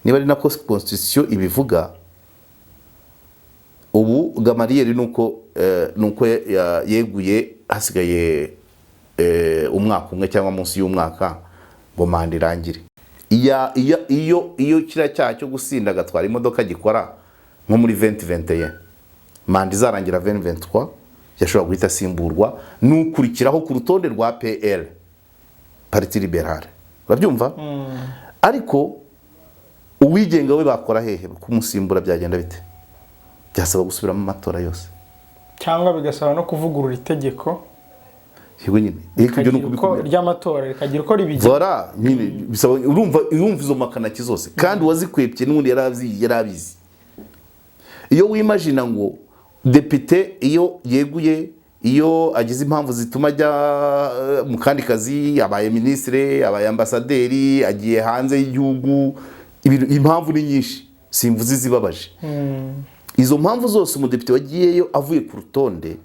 niba ari nako constitution ibivuga, ubu Gamariyeri nuko yeguye, hasigaye umwaka umwe cyangwa munsi y'umwaka ngo manda irangire. Iyo kiriya cyaha cyo gusinda agatwara imodoka gikora nko muri 2021, manda izarangira 2023, yashobora guhita asimburwa n'ukurikiraho ku rutonde rwa PL, Parti Libéral, urabyumva? Ariko uwigenga we bakora hehe kumusimbura? Byagenda bite? Byasaba gusubiramo amatora yose. Cyangwa bigasaba no kuvugurura itegeko. Yego nyine. Ariko ibyo ni rikagira uko ukubikumira. Ry'amatora rikagira uko ribigira. Voilà, nyine bisaba, urumva izo makanaki zose, kandi uwazikwepye n'ubundi yari abizi. Iyo wimagina ngo depite iyo yeguye, iyo agize impamvu zituma ajya mu kandi kazi, abaye minisitire, abaye ambasaderi, agiye hanze y'igihugu, impamvu ni nyinshi, simvuze izibabaje. Izo mpamvu zose, umudepite wagiyeyo avuye ku rutonde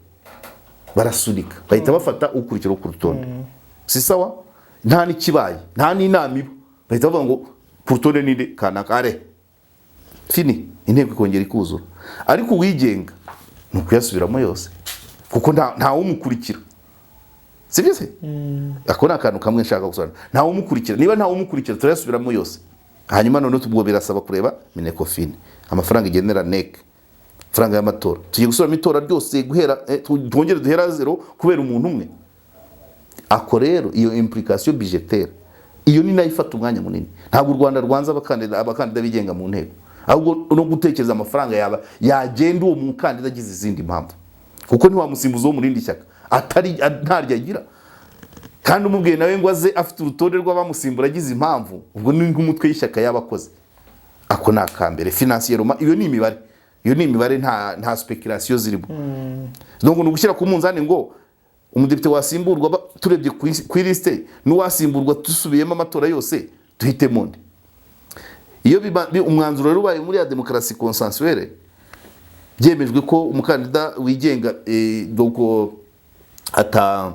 barasunika, bahita bafata ukurikira ku rutonde. Si sawa, nta n'ikibaye, nta n'inama iba, bahita bavuga ngo ku rutonde ninde? Kanaka, allez, fini, inteko ikongera ikuzura. Ariko uwigenga ni ukuyasubiramo yose, kuko nta umukurikira. Sibyo se? Ako ni akantu kamwe nshaka gusobanura. Nta umukurikira. Niba nta umukurikira, turayasubiramo yose. Hanyuma noneho ubwo birasaba kureba MINECOFIN, amafaranga igenera NEC, amafaranga y'amatora. Tugiye gusubiramo itora ryose guhera twongere duhera zero kubera umuntu umwe. Ako rero, iyo implication budgétaire, iyo ni nayo ifata umwanya munini. Ntabwo u Rwanda rwanza abakandida bigenga mu nteko, ahubwo no gutekereza amafaranga yaba yagenda uwo mukandida agize izindi mpamvu, kuko ntiwamusimbuza uwo mu rindi shyaka atari ntaryo agira. Kandi umubwiye nawe ngo aze afite urutonde rw'abamusimbura agize impamvu, ubwo ni nk'umutwe w'ishyaka yaba akoze. Ako ni akambere. Financièrement, iyo ni imibare, iyo ni imibare, nta spéculation zirimo. Donc ni ugushyira ku munzani ngo umudepite wasimburwa turebye ku ilisite n'uwasimburwa dusubiyemo amatora yose, duhitemo nde? Iyo umwanzuro rero ubaye muri ya demokarasi consensuelle, byemejwe ko umukandida wigenga donc ata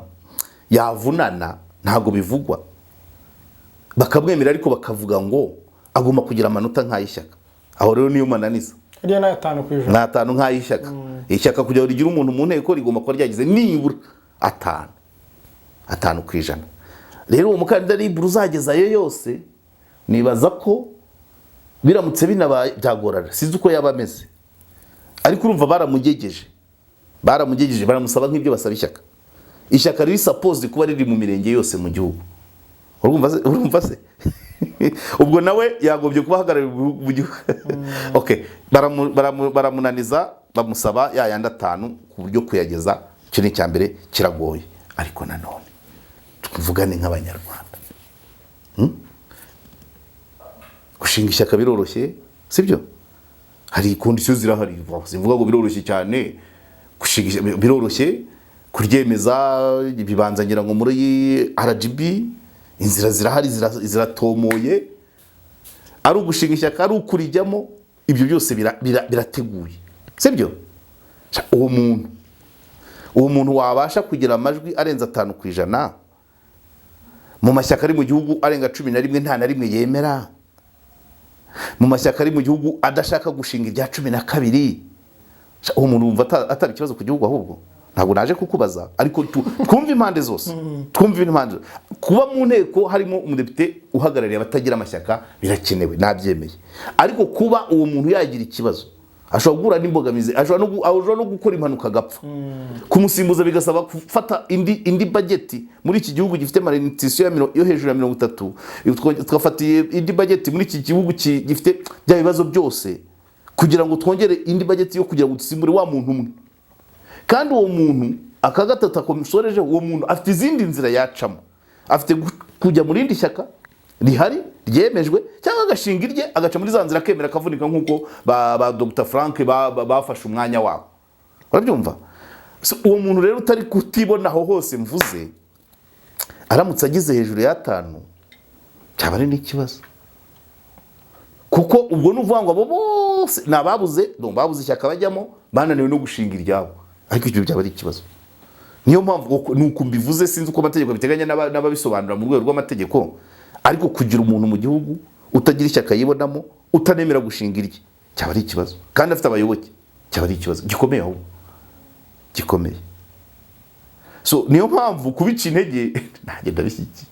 yavunana, ntabwo bivugwa, bakamwemera, ariko bakavuga ngo agomba kugira amanota nk'ay'ishyaka. Aho rero niyo mananiza. Hariya ni 5%. Ni 5 nk'ay'ishyaka. Ishyaka kugira ngo rigire umuntu mu nteko rigomba kuba ryagize nibura 5%. Rero uwo mukandida nibura uzagezayo yose, nibaza ko biramutse binabaye byagorana, sinzi uko yaba ameze, ariko urumva baramugejeje, baramusaba nk'ibyo basaba ishyaka. Ishyaka riri supposed kuba riri mu mirenge yose mu gihugu. Urumva se? Urumva se? Ubwo nawe yagombye kuba ahagarariye mu gihugu. Okay, baramunaniza, bamusaba ya yandi 5, ku buryo kuyageza, icyo ni icya mbere kiragoye. Ariko nanone Tuvugane nk'Abanyarwanda. Gushinga ishyaka biroroshye, sibyo? Hari conditions zirahari. Simvuga ngo biroroshye cyane. Gushinga ishyaka biroroshye, kuryemeza bibanza ngira ngo muri RGB, inzira zirahari, ziratomoye. Ari ugushinga ishyaka, ari ukurijyamo, ibyo byose birateguye, sibyo? Uwo muntu wabasha kugira amajwi arenze 5% mu mashyaka ari mu gihugu arenga 11, nta na rimwe yemera mu mashyaka ari mu gihugu, adashaka gushinga irya 12, uwo muntu wumva atari ikibazo ku gihugu? Ahubwo ntabwo naje kukubaza, ariko twumve impande zose, twumve impande zose. Kuba mu nteko harimo umudepite uhagarariye abatagira amashyaka birakenewe, nabyemeye. Ariko kuba uwo muntu yagira ikibazo, ashobora guhura n'imbogamizi, ashobora no gukora impanuka agapfa, kumusimbuza bigasaba gufata indi budget muri iki gihugu gifite malnutrition yo hejuru ya 30, tugafata indi budget muri iki gihugu gifite bya bibazo byose, kugira ngo twongere indi budget yo kugira ngo dusimbure wa muntu umwe. Kandi uwo muntu, aka gatatu akosoreje, uwo muntu afite izindi nzira yacamo. Afite kujya mu rindi shyaka rihari ryemejwe, cyangwa agashinga irye, agaca muri za nzira, akemera akavunika nk'uko ba Dr Frank bafashe umwanya wabo. Urabyumva? So, uwo muntu rero utari kutibona aho hose mvuze, aramutse agize hejuru y'atanu byaba ari n'ikibazo, kuko ubwo ni ukuvuga ngo abo bose ni ababuze, no, babuze ishyaka bajyamo, bananiwe no gushinga iryabo. Ariko ibyo byaba ari ikibazo. Niyo mpamvu ni uku mbivuze. Sinzi uko amategeko biteganya n'ababisobanura mu rwego rw'amategeko, ariko kugira umuntu mu gihugu utagira ishyaka yibonamo, utanemera gushinga irye, cyaba ari ikibazo, kandi afite abayoboke, cyaba ari ikibazo gikomeye, ahubwo gikomeye. So niyo mpamvu kubica intege nanjye ndabishyigikiye.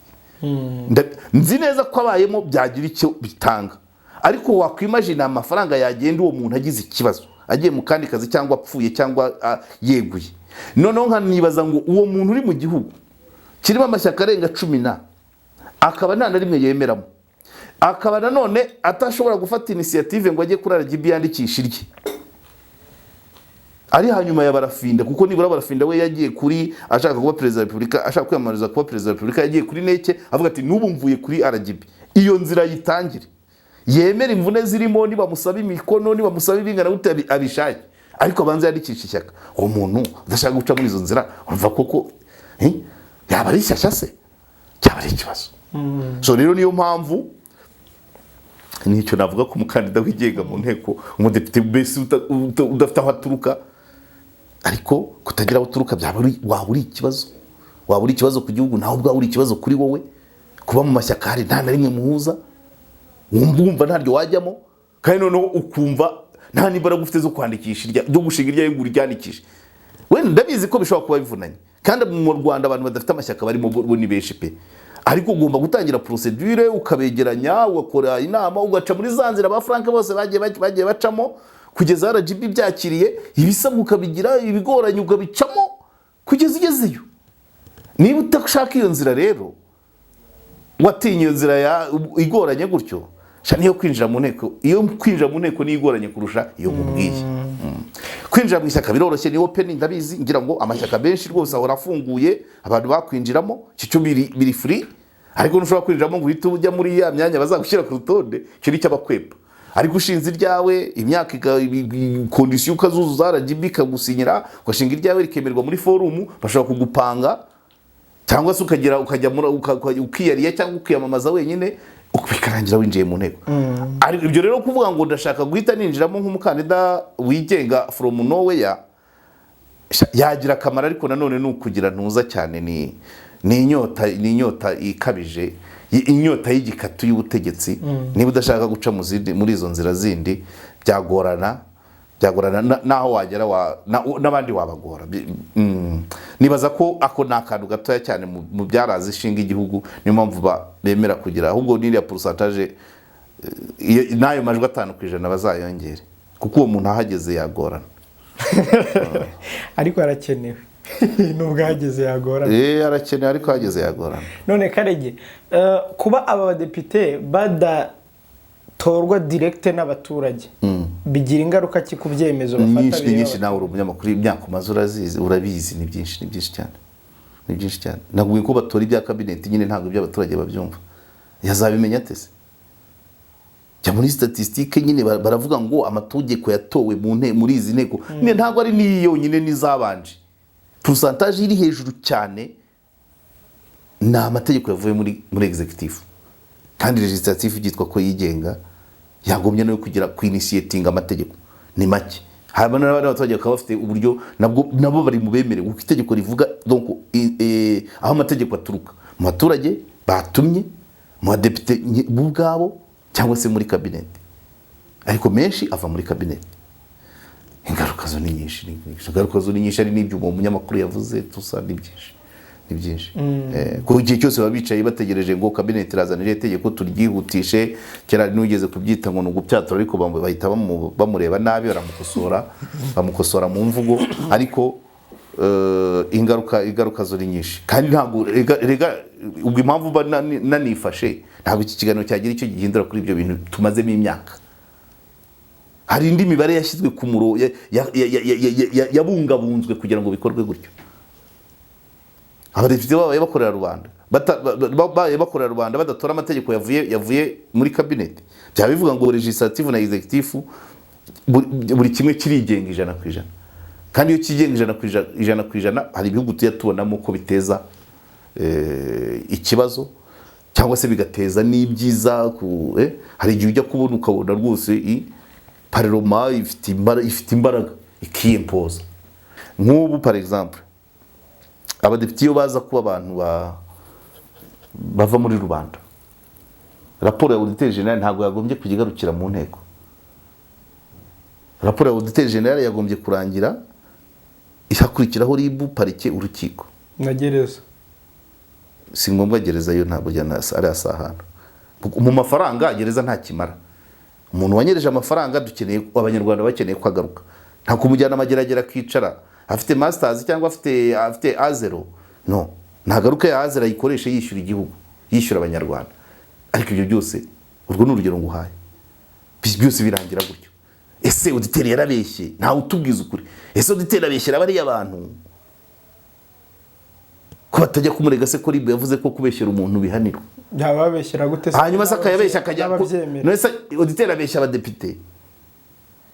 Nzi neza ko abayemo byagira icyo bitanga, ariko wakwimagina amafaranga yagenda uwo muntu agize ikibazo, agiye mu kandi kazi, cyangwa apfuye, cyangwa yeguye. Noneho nkanibaza ngo uwo muntu uri mu gihugu kirimo amashyaka arenga cumi na, akaba nta na rimwe yemeramo, akaba nanone atashobora gufata initiative ngo ajye kuri RGB yandikisha irye, ari hanyuma ya Barafinda, kuko nibura Barafinda we yagiye kuri, ashaka kuba perezida wa repubulika, ashaka kwiyamamariza kuba perezida wa repubulika, yagiye kuri NEC avuga ati: "N'ubu mvuye kuri RGB." Iyo nzira yitangire, yemere imvune zirimo, nibamusaba imikono, nibamusaba ibingana gute, abishake, ariko abanze yandikisha ishyaka. Uwo muntu udashaka guca muri izo nzira, urumva koko yaba ari ishyashya se? Cyaba ari ikibazo. So rero niyo mpamvu nicyo navuga ko umukandida wigenga mu nteko, umudepite mbese udafite aho aturuka, ariko kutagira aho uturuka byaba waba uri ikibazo, waba uri ikibazo ku gihugu, nawe ubwawe uri ikibazo kuri wowe. Kuba mu mashyaka hari nta na rimwe muhuza, wumva ntaryo wajyamo, kandi noneho ukumva nta n'imbaraga ufite zo kwandikisha irya, ryo gushinga iryawe ngo uryandikishe. Wenda ndabizi ko bishobora kuba bivunanye, kandi mu Rwanda abantu badafite amashyaka barimo bo ni benshi pe. Ariko ugomba gutangira procédure, ukabegeranya, ugakora inama, ugaca muri za nzira ba Frank bose bagiye bacamo kugeza RGB byakiriye. Ibisabwa ukabigira, ibigoranye ukabicamo kugeza ugezeyo. Niba udashaka iyo nzira rero, watinye iyo nzira ya igoranye gutyo, sha niyo kwinjira mu nteko, iyo kwinjira mu nteko niyo igoranye kurusha iyo nkubwiye. Kwinjira mu ishyaka biroroshye, ni open, ndabizi. Ngira ngo amashyaka menshi rwose ahora afunguye, abantu bakwinjiramo, icyo cyo biri free. Ariko ntushobora kwinjiramo ngo uhite ujya muri ya myanya bazagushyira ku rutonde, icyo ni icy'abakwepa. Ariko ushinze iryawe, imyaka condition ukazuzuza, RGB ikagusinyira, ugashinga iryawe rikemerwa muri forum, bashobora kugupanga, cyangwa se ukagera ukajya muri ukiyariya cyangwa ukiyamamaza wenyine, bikarangira winjiye mu nteko. Ariko ibyo rero kuvuga ngo ndashaka guhita ninjiramo nk'umukandida wigenga from nowhere, yagira akamaro, ariko nanone ni ukugira ntuza cyane, ni inyota ikabije, inyota y'igikatu y'ubutegetsi. Niba udashaka guca mu zindi, muri izo nzira zindi, byagorana naho wagera n'abandi wabagora. Nibaza ko ako ni akantu gatoya cyane mu byaraza ishinga igihugu. Niyo mpamvu bemera kugira ahubwo n'iriya pourcentage, n'ayo majwi 5% bazayongere, kuko uwo muntu ahageze yagorana. Ariko arakenewe nubwo ahageze yagorana. Arakenewe, ariko ahageze yagorana. None Karege, kuba aba badepite badatorwa direct n'abaturage bigira ingaruka ki ku byemezo bafata Nyinshi, ni bireba? nyinshi. Nawe uri umunyamakuru, imyaka umaze urazizi, urabizi. Ni byinshi, ni byinshi cyane. Ni byinshi cyane. Nakubwiye ko batora ibya kabineti nyine, ntabwo iby'abaturage babyumva. Yazabimenya ate se? Jya muri statistique nyine, baravuga ngo amategeko yatowe muri izi nteko. Ntabwo ari n'iyi yonyine, n'izabanje, pourcentage iri hejuru cyane ni amategeko yavuye muri executive. Kandi legislative byitwa ko yigenga, yagombye no kugira ku initiating amategeko, ni make. Hanyuma n'abandi baturage bakaba bafite uburyo nabwo, nabo bari mu bemerewe, kuko itegeko rivuga donc aho amategeko aturuka: mu baturage batumye, mu badepite bo ubwabo, cyangwa se muri kabineti, ariko menshi ava muri kabineti. Ingaruka zo ni nyinshi, ni nyinshi. Ingaruka zo ni nyinshi, ari n'ibyo uwo munyamakuru yavuze tusa, ni byinshi, ni byinshi. Kuko igihe cyose baba bicaye bategereje ngo kabineti irazana iriya tegeko turyihutishe. Kera hari n'ugeze kubyita ngo ni ugupyatura, ariko bahita bamureba nabi, baramukosora, bamukosora mu mvugo. Ariko ingaruka zo ni nyinshi. Kandi ntabwo rega ubwo impamvu mba nanifashe, ntabwo iki kiganiro cyagira icyo gihindura kuri ibyo bintu tumazemo imyaka. Hari indi mibare yashyizwe ku muro yabungabunzwe kugira ngo bikorwe gutyo. Abadepite babaye bakorera rubanda, babaye bakorera rubanda badatora amategeko yavuye muri kabineti, byaba bivuga ngo legislative na executive buri kimwe kirigenga 100%. Kandi iyo kigenga 100%, 100%, hari ibihugu tujya tubonamo ko biteza ikibazo cyangwa se bigateza n'ibyiza. Hari igihe ujya kubona ukabona rwose parlement ifite imbaraga ikiyimpoza. Nk'ubu par exemple, abadepite iyo baza kuba abantu bava muri rubanda, raporo ya auditeur général ntabwo yagombye kujya igarukira mu nteko. Raporo ya auditeur général yagombye kurangira ihakurikiraho RIB, parike, urukiko na gereza. Si ngombwa gereza, yo ntabwo ari ahantu mu mafaranga. Gereza ntakimara. Umuntu wanyereje amafaranga dukeneye, Abanyarwanda bakeneye ko agaruka. Nta kumujyana amageragere akicara afite masters cyangwa afite A0. No ntagaruke ya A0, ayikoreshe yishyura igihugu, yishyura Abanyarwanda. Ariko ibyo byose, urwo ni urugero nguhaye, byose birangira gutyo. Ese auditeur yarabeshye? Ntawe utubwiza ukuri. Ese auditeur abeshyera bariya bantu ko batajya kumurega se, ko RIB yavuze ko kubeshyera umuntu bihanirwa? Byaba babeshyera gute se? Hanyuma se akayabeshya akajya N'ababyemera. None se auditeur abeshya abadepite?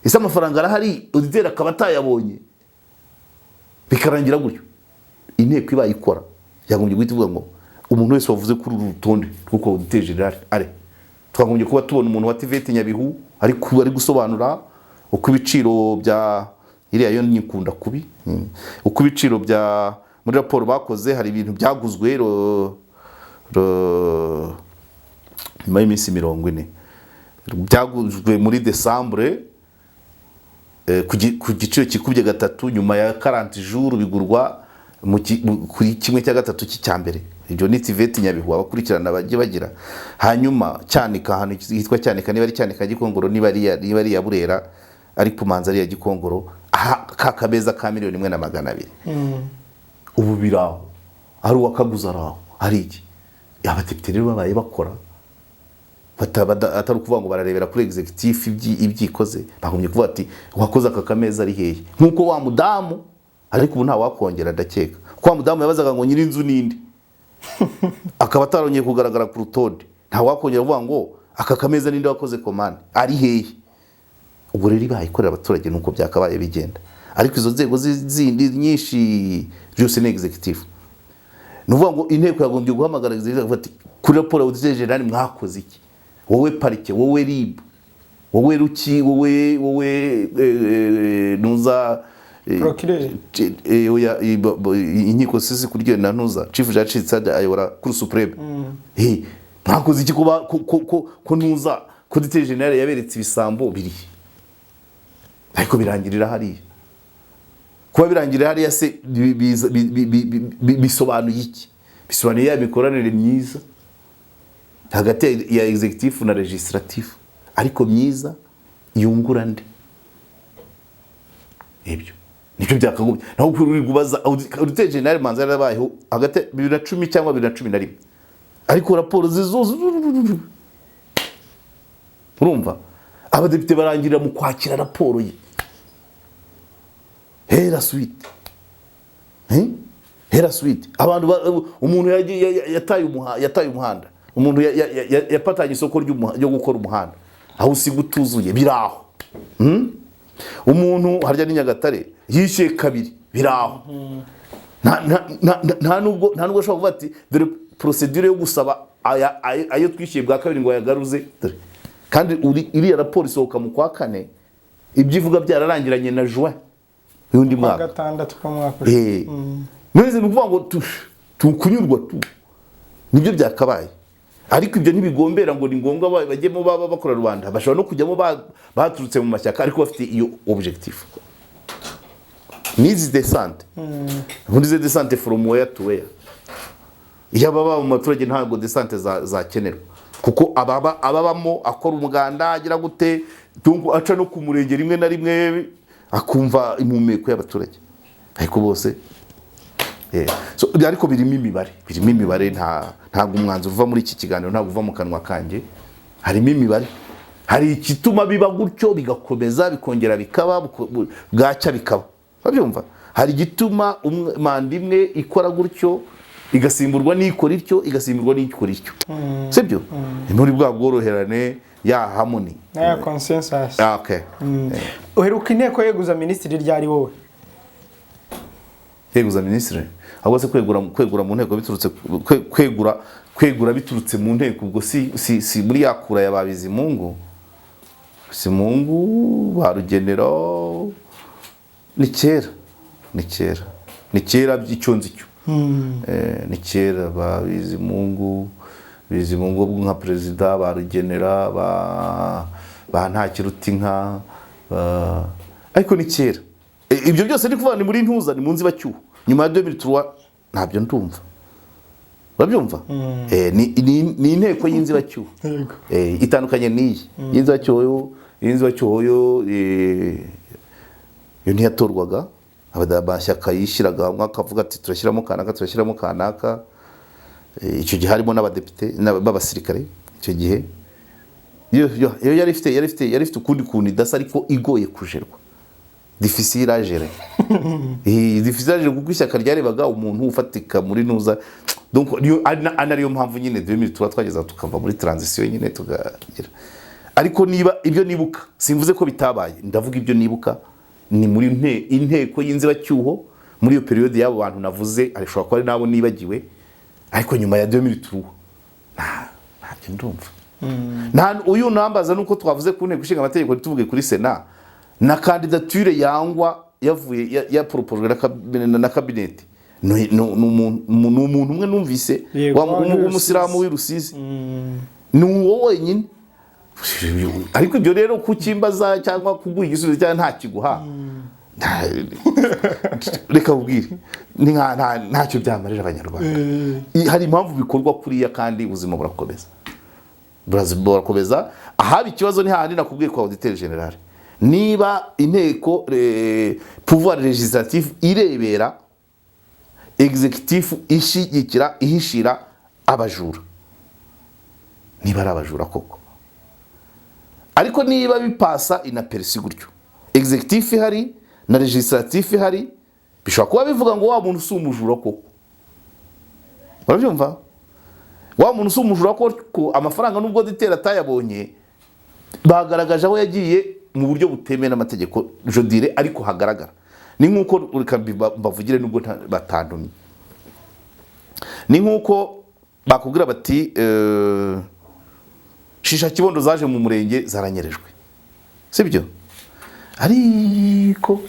Ese amafaranga arahari, auditeur akaba atayabonye, bikarangira gutyo? Inteko ibaye ikora yagombye guhita ivuga ngo umuntu wese wavuze kuri uru rutonde rw'uko auditeur général are, twagombye kuba tubona umuntu wa TVET Nyabihu ari gusobanura uko ibiciro bya iriya yo nyikunda kubi. Uko ibiciro bya muri raporo bakoze, hari ibintu byaguzwe nyuma y'iminsi 40, byaguzwe muri décembre ku giciro kikubye gatatu, nyuma ya 40 jours bigurwa kuri kimwe cya gatatu cy'icyambere. Ibyo ni TVET Nyabihu, abakurikirana bajye bagira. Hanyuma Cyanika, ahantu hitwa Cyanika, niba ari Cyanika Gikongoro, niba ari iya Burera, ariko umanza ari iya Gikongoro, aha ka kabeza ka 1,200,000 ubu biraho, ari uwakaguze araho ari iki. Abadepite rero babaye bakora, atari ukuvuga ngo bararebera kuri executive ibyikoze, bagombye kuvuga ati uwakoze aka kameza ari hehe? Nk'uko wa mudamu, ariko ubu nta wakongera ndakeka, kuko wa mudamu yabazaga ngo nyir'inzu ninde, akaba atarongeye kugaragara ku rutonde. Nta wakongera kuvuga ngo aka kameza ninde wakoze commande, ari hehe? Ubwo rero ibaye ikorera abaturage nuko byakabaye bigenda. Ariko izo nzego zindi nyinshi byose ni executive. Ni ukuvuga ngo inteko yagombye guhamagara executive ikavuga ati kuri raporo ya auditeur général mwakoze iki? Wowe parike, wowe RIB, wowe ruki, wowe nuza Procureur. Oya, inkiko sisi kuryo na ntuza chief justice ayobora cour suprême. Mwakoze iki kuba ko ntuza ko auditeur général yaberetse ibisambo biri? Ariko birangirira hariya. Kuba birangirira hariya se bisobanuye iki? Bisobanuye ya mikoranire myiza hagati ya executive na legislative, ariko myiza yungura nde? Ibyo nibyo byakagombye. Naho kuri kubaza auditeur général, manza yarabayeho hagati ya 2010 cyangwa 2011, ariko raporo ze zose, urumva abadepite barangirira mu kwakira raporo ye. Hera suite. Hera suite abantu umuntu yataye umuhanda, umuntu yapatanye isoko ryo gukora umuhanda aho usiga utuzuye, biraho. Umuntu harya ni Nyagatare yishyuye kabiri, biraho. Nta nubwo ashobora kuvuga ati: "Dore procédure yo gusaba ayo twishyuye bwa kabiri," ngo ayagaruze. Dore kandi iriya raporo isohoka mu kwa kane, ibyo ivuga byararangiranye na juin y'undi Kwa mwaka. gatandatu k'umwaka ushize. None ni ukuvuga ngo tukunyurwa tu nibyo byakabaye, ariko ibyo ntibigombera ngo ni ngombwa bajyemo baba bakora rubanda. Bashobora no kujyamo baturutse mu mashyaka, ariko bafite iyo objectif n'izi descente. Ubundi izi descente from where to where? Iyo ababa mu baturage, ntabwo descente zakenerwa, kuko ababamo akora umuganda, agira gute, donc aca no ku murenge rimwe na rimwe akumva impumeko y'abaturage, ariko bose. So, ariko birimo imibare. Ntabwo umwanzuro uva muri iki kiganiro, ntabwo uva mu kanwa kanjye. Harimo imibare, hari igituma biba gutyo, bigakomeza, bikongera bikaba, bwacya bikaba. Urabyumva? Hari igituma manda imwe ikora gutyo, igasimburwa n'ikora ityo, igasimburwa n'ikora ityo, sibyo? Ni muri bwa bworoherane, ya harmony. N'aya consensus. Ah, okay. Uheruka inteko yeguza minisitiri ryari wowe? Yeguza minisitiri? Ahubwo se kwegura mu nteko biturutse kwegura biturutse mu nteko, ubwo si muri yakura ya ba Bizimungu, Bizimungu, ba Rugenero? Ni kera, ni kera, ni kera. Icyo nzi cyo, ni kera, ba Bizimungu, Bizimungu nka perezida, ba Rugenera, ba Ntakirutinka, ariko ni kera. Ibyo byose ni kuvuga ni muri ntuza, ni mu nzibacyuho nyuma ya 2003, ntabyo ndumva. Urabyumva? Ni inteko y'inzibacyuho. Itandukanye n'iyi y'inzibacyuho. Yo y'inzibacyuho yo, yo ntiyatorwaga. Amashyaka yishyiraga hamwe akavuga ati: "Turashyiramo kanaka, turashyiramo kanaka." Icyo gihe harimo n'abadepite b'abasirikare. Icyo gihe yo yari ifite ukundi kuntu idasa, ariko igoye kujerwa, difficile à gérer. Difficile à gérer, kuko ishyaka ryarebaga umuntu ufatika muri nuza. Donc niyo ari ariyo mpamvu nyine 2003 twageza tukava muri transition nyine tukagira. Ariko niba ibyo nibuka, simvuze ko bitabaye, ndavuga ibyo nibuka, ni muri inteko y'inzibacyuho, muri iyo période y'abo bantu navuze. Ashobora kuba ari n'abo nibagiwe, ariko nyuma ya 2003 ntabyo ndumva. Nta uyu nambaza nuko twavuze ku nteko ishinga amategeko, tuvuge kuri sena na candidature yangwa yavuye yaproposejwe na kabineti. Ni umuntu umwe numvise w'umusilamu w'i Rusizi, ni uwo wenyine. Ariko ibyo rero kukimbaza cyangwa kuguha igisubizo cyangwa ntakiguha, reka ubwire ni ntacyo byamarira Abanyarwanda. Hari impamvu bikorwa kuriya, kandi ubuzima burakomeza, burakomeza. Ahaba ikibazo ni hahandi nakubwiye kwa auditeur général. Niba inteko, pouvoir législatif irebera, exécutif ishyigikira, ihishira abajura, niba ari abajura koko, ariko niba bipasa inaperçu gutyo, exécutif ihari na législatif ihari, bishobora kuba bivuga ngo wa muntu si umujura koko. Urabyumva? Wa muntu si umujura koko. Amafaranga, nubwo auditeur atayabonye, bagaragaje aho yagiye mu buryo butemewe n'amategeko, je dirais, ariko hagaragara. Ni nk'uko, reka mbavugire nubwo batantumye, ni nk'uko bakubwira bati: "Shisha kibondo zaje mu murenge zaranyerejwe," sibyo? Ariko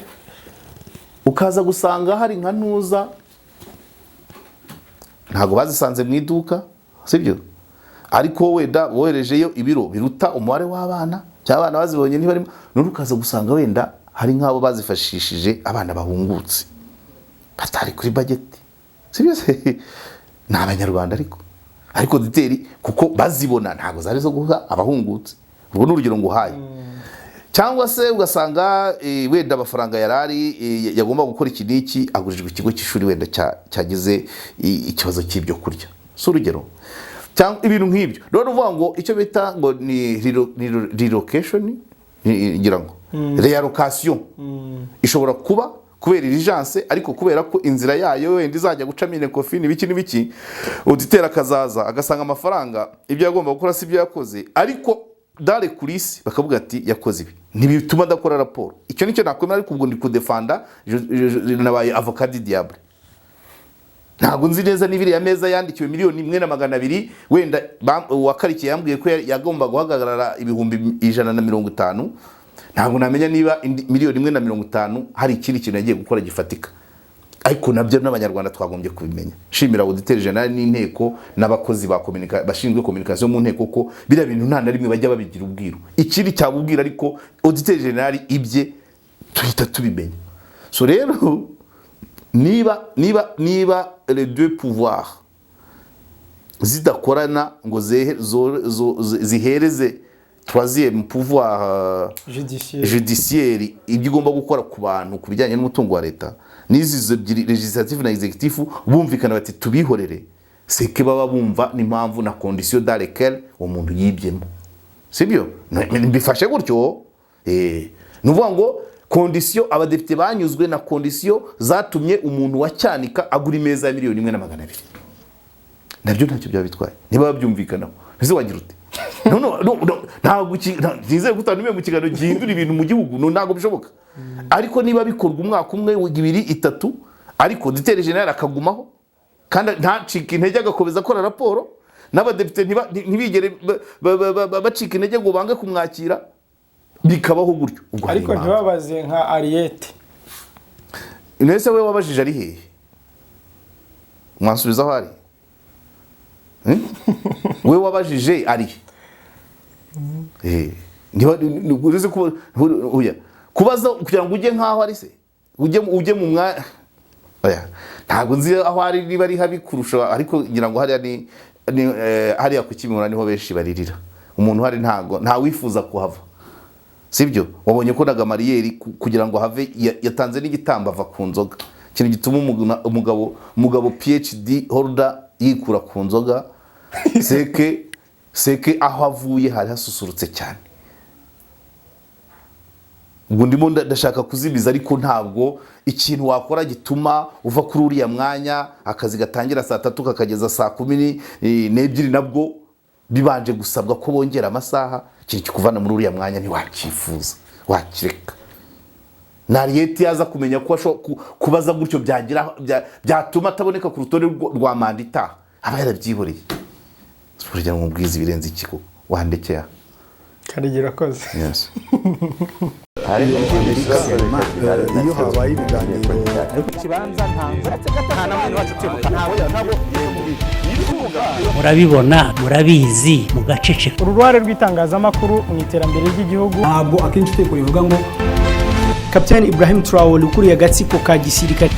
ukaza gusanga hari nka ntuza, ntabwo bazisanze mu iduka, sibyo? Ariko wenda woherejeyo ibiro biruta umubare w'abana, cyangwa abana bazibonye ntibarimo, none ukaza gusanga wenda hari nk'abo bazifashishije, abana bahungutse batari kuri budget, sibyo se? Ni Abanyarwanda, ariko auditeur kuko bazibona ntabwo zari zo guha abahungutse. Urwo ni urugero nguhaye. Cyangwa se ugasanga wenda amafaranga yarari yagomba gukora iki n'iki agurijwe ikigo cy'ishuri wenda cyagize ikibazo cy'ibyo kurya, si urugero? Cyangwa ibintu nk'ibyo. Rero uvuga ngo icyo bita ngo ni relocation, ngira ngo reallocation ishobora kuba. Kubera urgence, ariko kubera ko inzira yayo wenda izajya gucamo Minecofin, ibiki n'ibiki, auditeur akazaza agasanga amafaranga ibyo yagomba gukora si ibyo yakoze, ariko dans les coulisses bakavuga ati yakoze ibi, ntibituma adakora raporo. Icyo nicyo nakwemera, ariko ubwo ndi kudefanda, nabaye avocat du diable. Ntabwo nzi neza niba iriya meza yandikiwe 1,200,000, wenda uwakarikiye yambwiye ko yagomba guhagarara 150,000. Ntabwo namenya niba 1,050,000 hari ikindi kintu yagiye gukora gifatika, ariko nabyo n'Abanyarwanda twagombye kubimenya. Shimira auditeur général n'inteko n'abakozi ba bashinzwe communication mu nteko, ko biriya bintu nta na rimwe bajya babigira ubwiru. Ikindi cyabubwira, ariko auditeur général ibye tuhita tubimenya. So rero niba les deux pouvoirs zidakorana ngo zihereze troisième pouvoir judiciaire, judiciaire ibyo igomba gukora ku bantu ku bijyanye n'umutungo wa leta, n'izi ebyiri, législative na exécutif, bumvikana bati tubihorere, seke baba bumva n'impamvu na condition dans lesquelles uwo muntu yibyemo, sibyo? Mbifashe gutyo. Ni ukuvuga ngo condition abadepite banyuzwe na condition zatumye umuntu wa Cyanika agura imeza ya 1,200,000, nabyo ntacyo byaba bitwaye niba babyumvikanaho. Ese wagira ute? No, no, no, no, ntabwo nizere ko utanumiye mu kiganiro gihindura ibintu mu gihugu. No, ntabwo bishoboka. Ariko niba bikorwa umwaka umwe, ibiri, itatu, ariko auditeur général akagumaho kandi ntacike intege, agakomeza akora raporo, n'abadepite ntibigere bacika intege ngo bange kumwakira, bikabaho gutyo, ubwo hari ariko impamvu. Ntibabaze nka Ariyete. Ese we wabajije ari hehe? Mwansubiza aho ari? We wabajije ari he? Niba uretse kuba oya, kubaza kugira ngo ujye nk'aho ari se, ujye mu mwanya, oya, ntabwo nzi aho ari niba ari habi kurusha, ariko ngira ngo hariya ni hariya ku Kimihurura niho benshi baririra. Umuntu uhari ntago ntawifuza kuhava, sibyo? Wabonye ko na Gamariyeri kugira ngo have yatanze n'igitambo, ava ku nzoga. Ikintu gituma umugabo PhD holder yikura ku nzoga, seke aho avuye hari hasusurutse cyane. Ubwo ndimo ndashaka kuzimiza, ariko ntabwo ikintu wakora gituma uva kuri uriya mwanya, akazi gatangira saa 3 kakageza saa 12, nabwo bibanje gusabwa ko bongera amasaha, ikintu kikuvana muri uriya mwanya ntiwacyifuza, wakireka. Na Ariyeti yaza kumenya ko kubaza gutyo byatuma ataboneka ku rutonde rwa manda itaha, aba yarabyihoreye. Kugira ngo mubwize ibirenze iki koko wandekeye aha. Karegeya, urakoze. Yes. Iyo habaye ibiganiro Murabibona, murabizi, mugaceceka. Uruhare rw'itangazamakuru mu iterambere ry'igihugu. Ntabwo akenshi itegeko rivuga ngo Kapitani Ibrahim Traore ukuriye agatsiko ka gisirikare.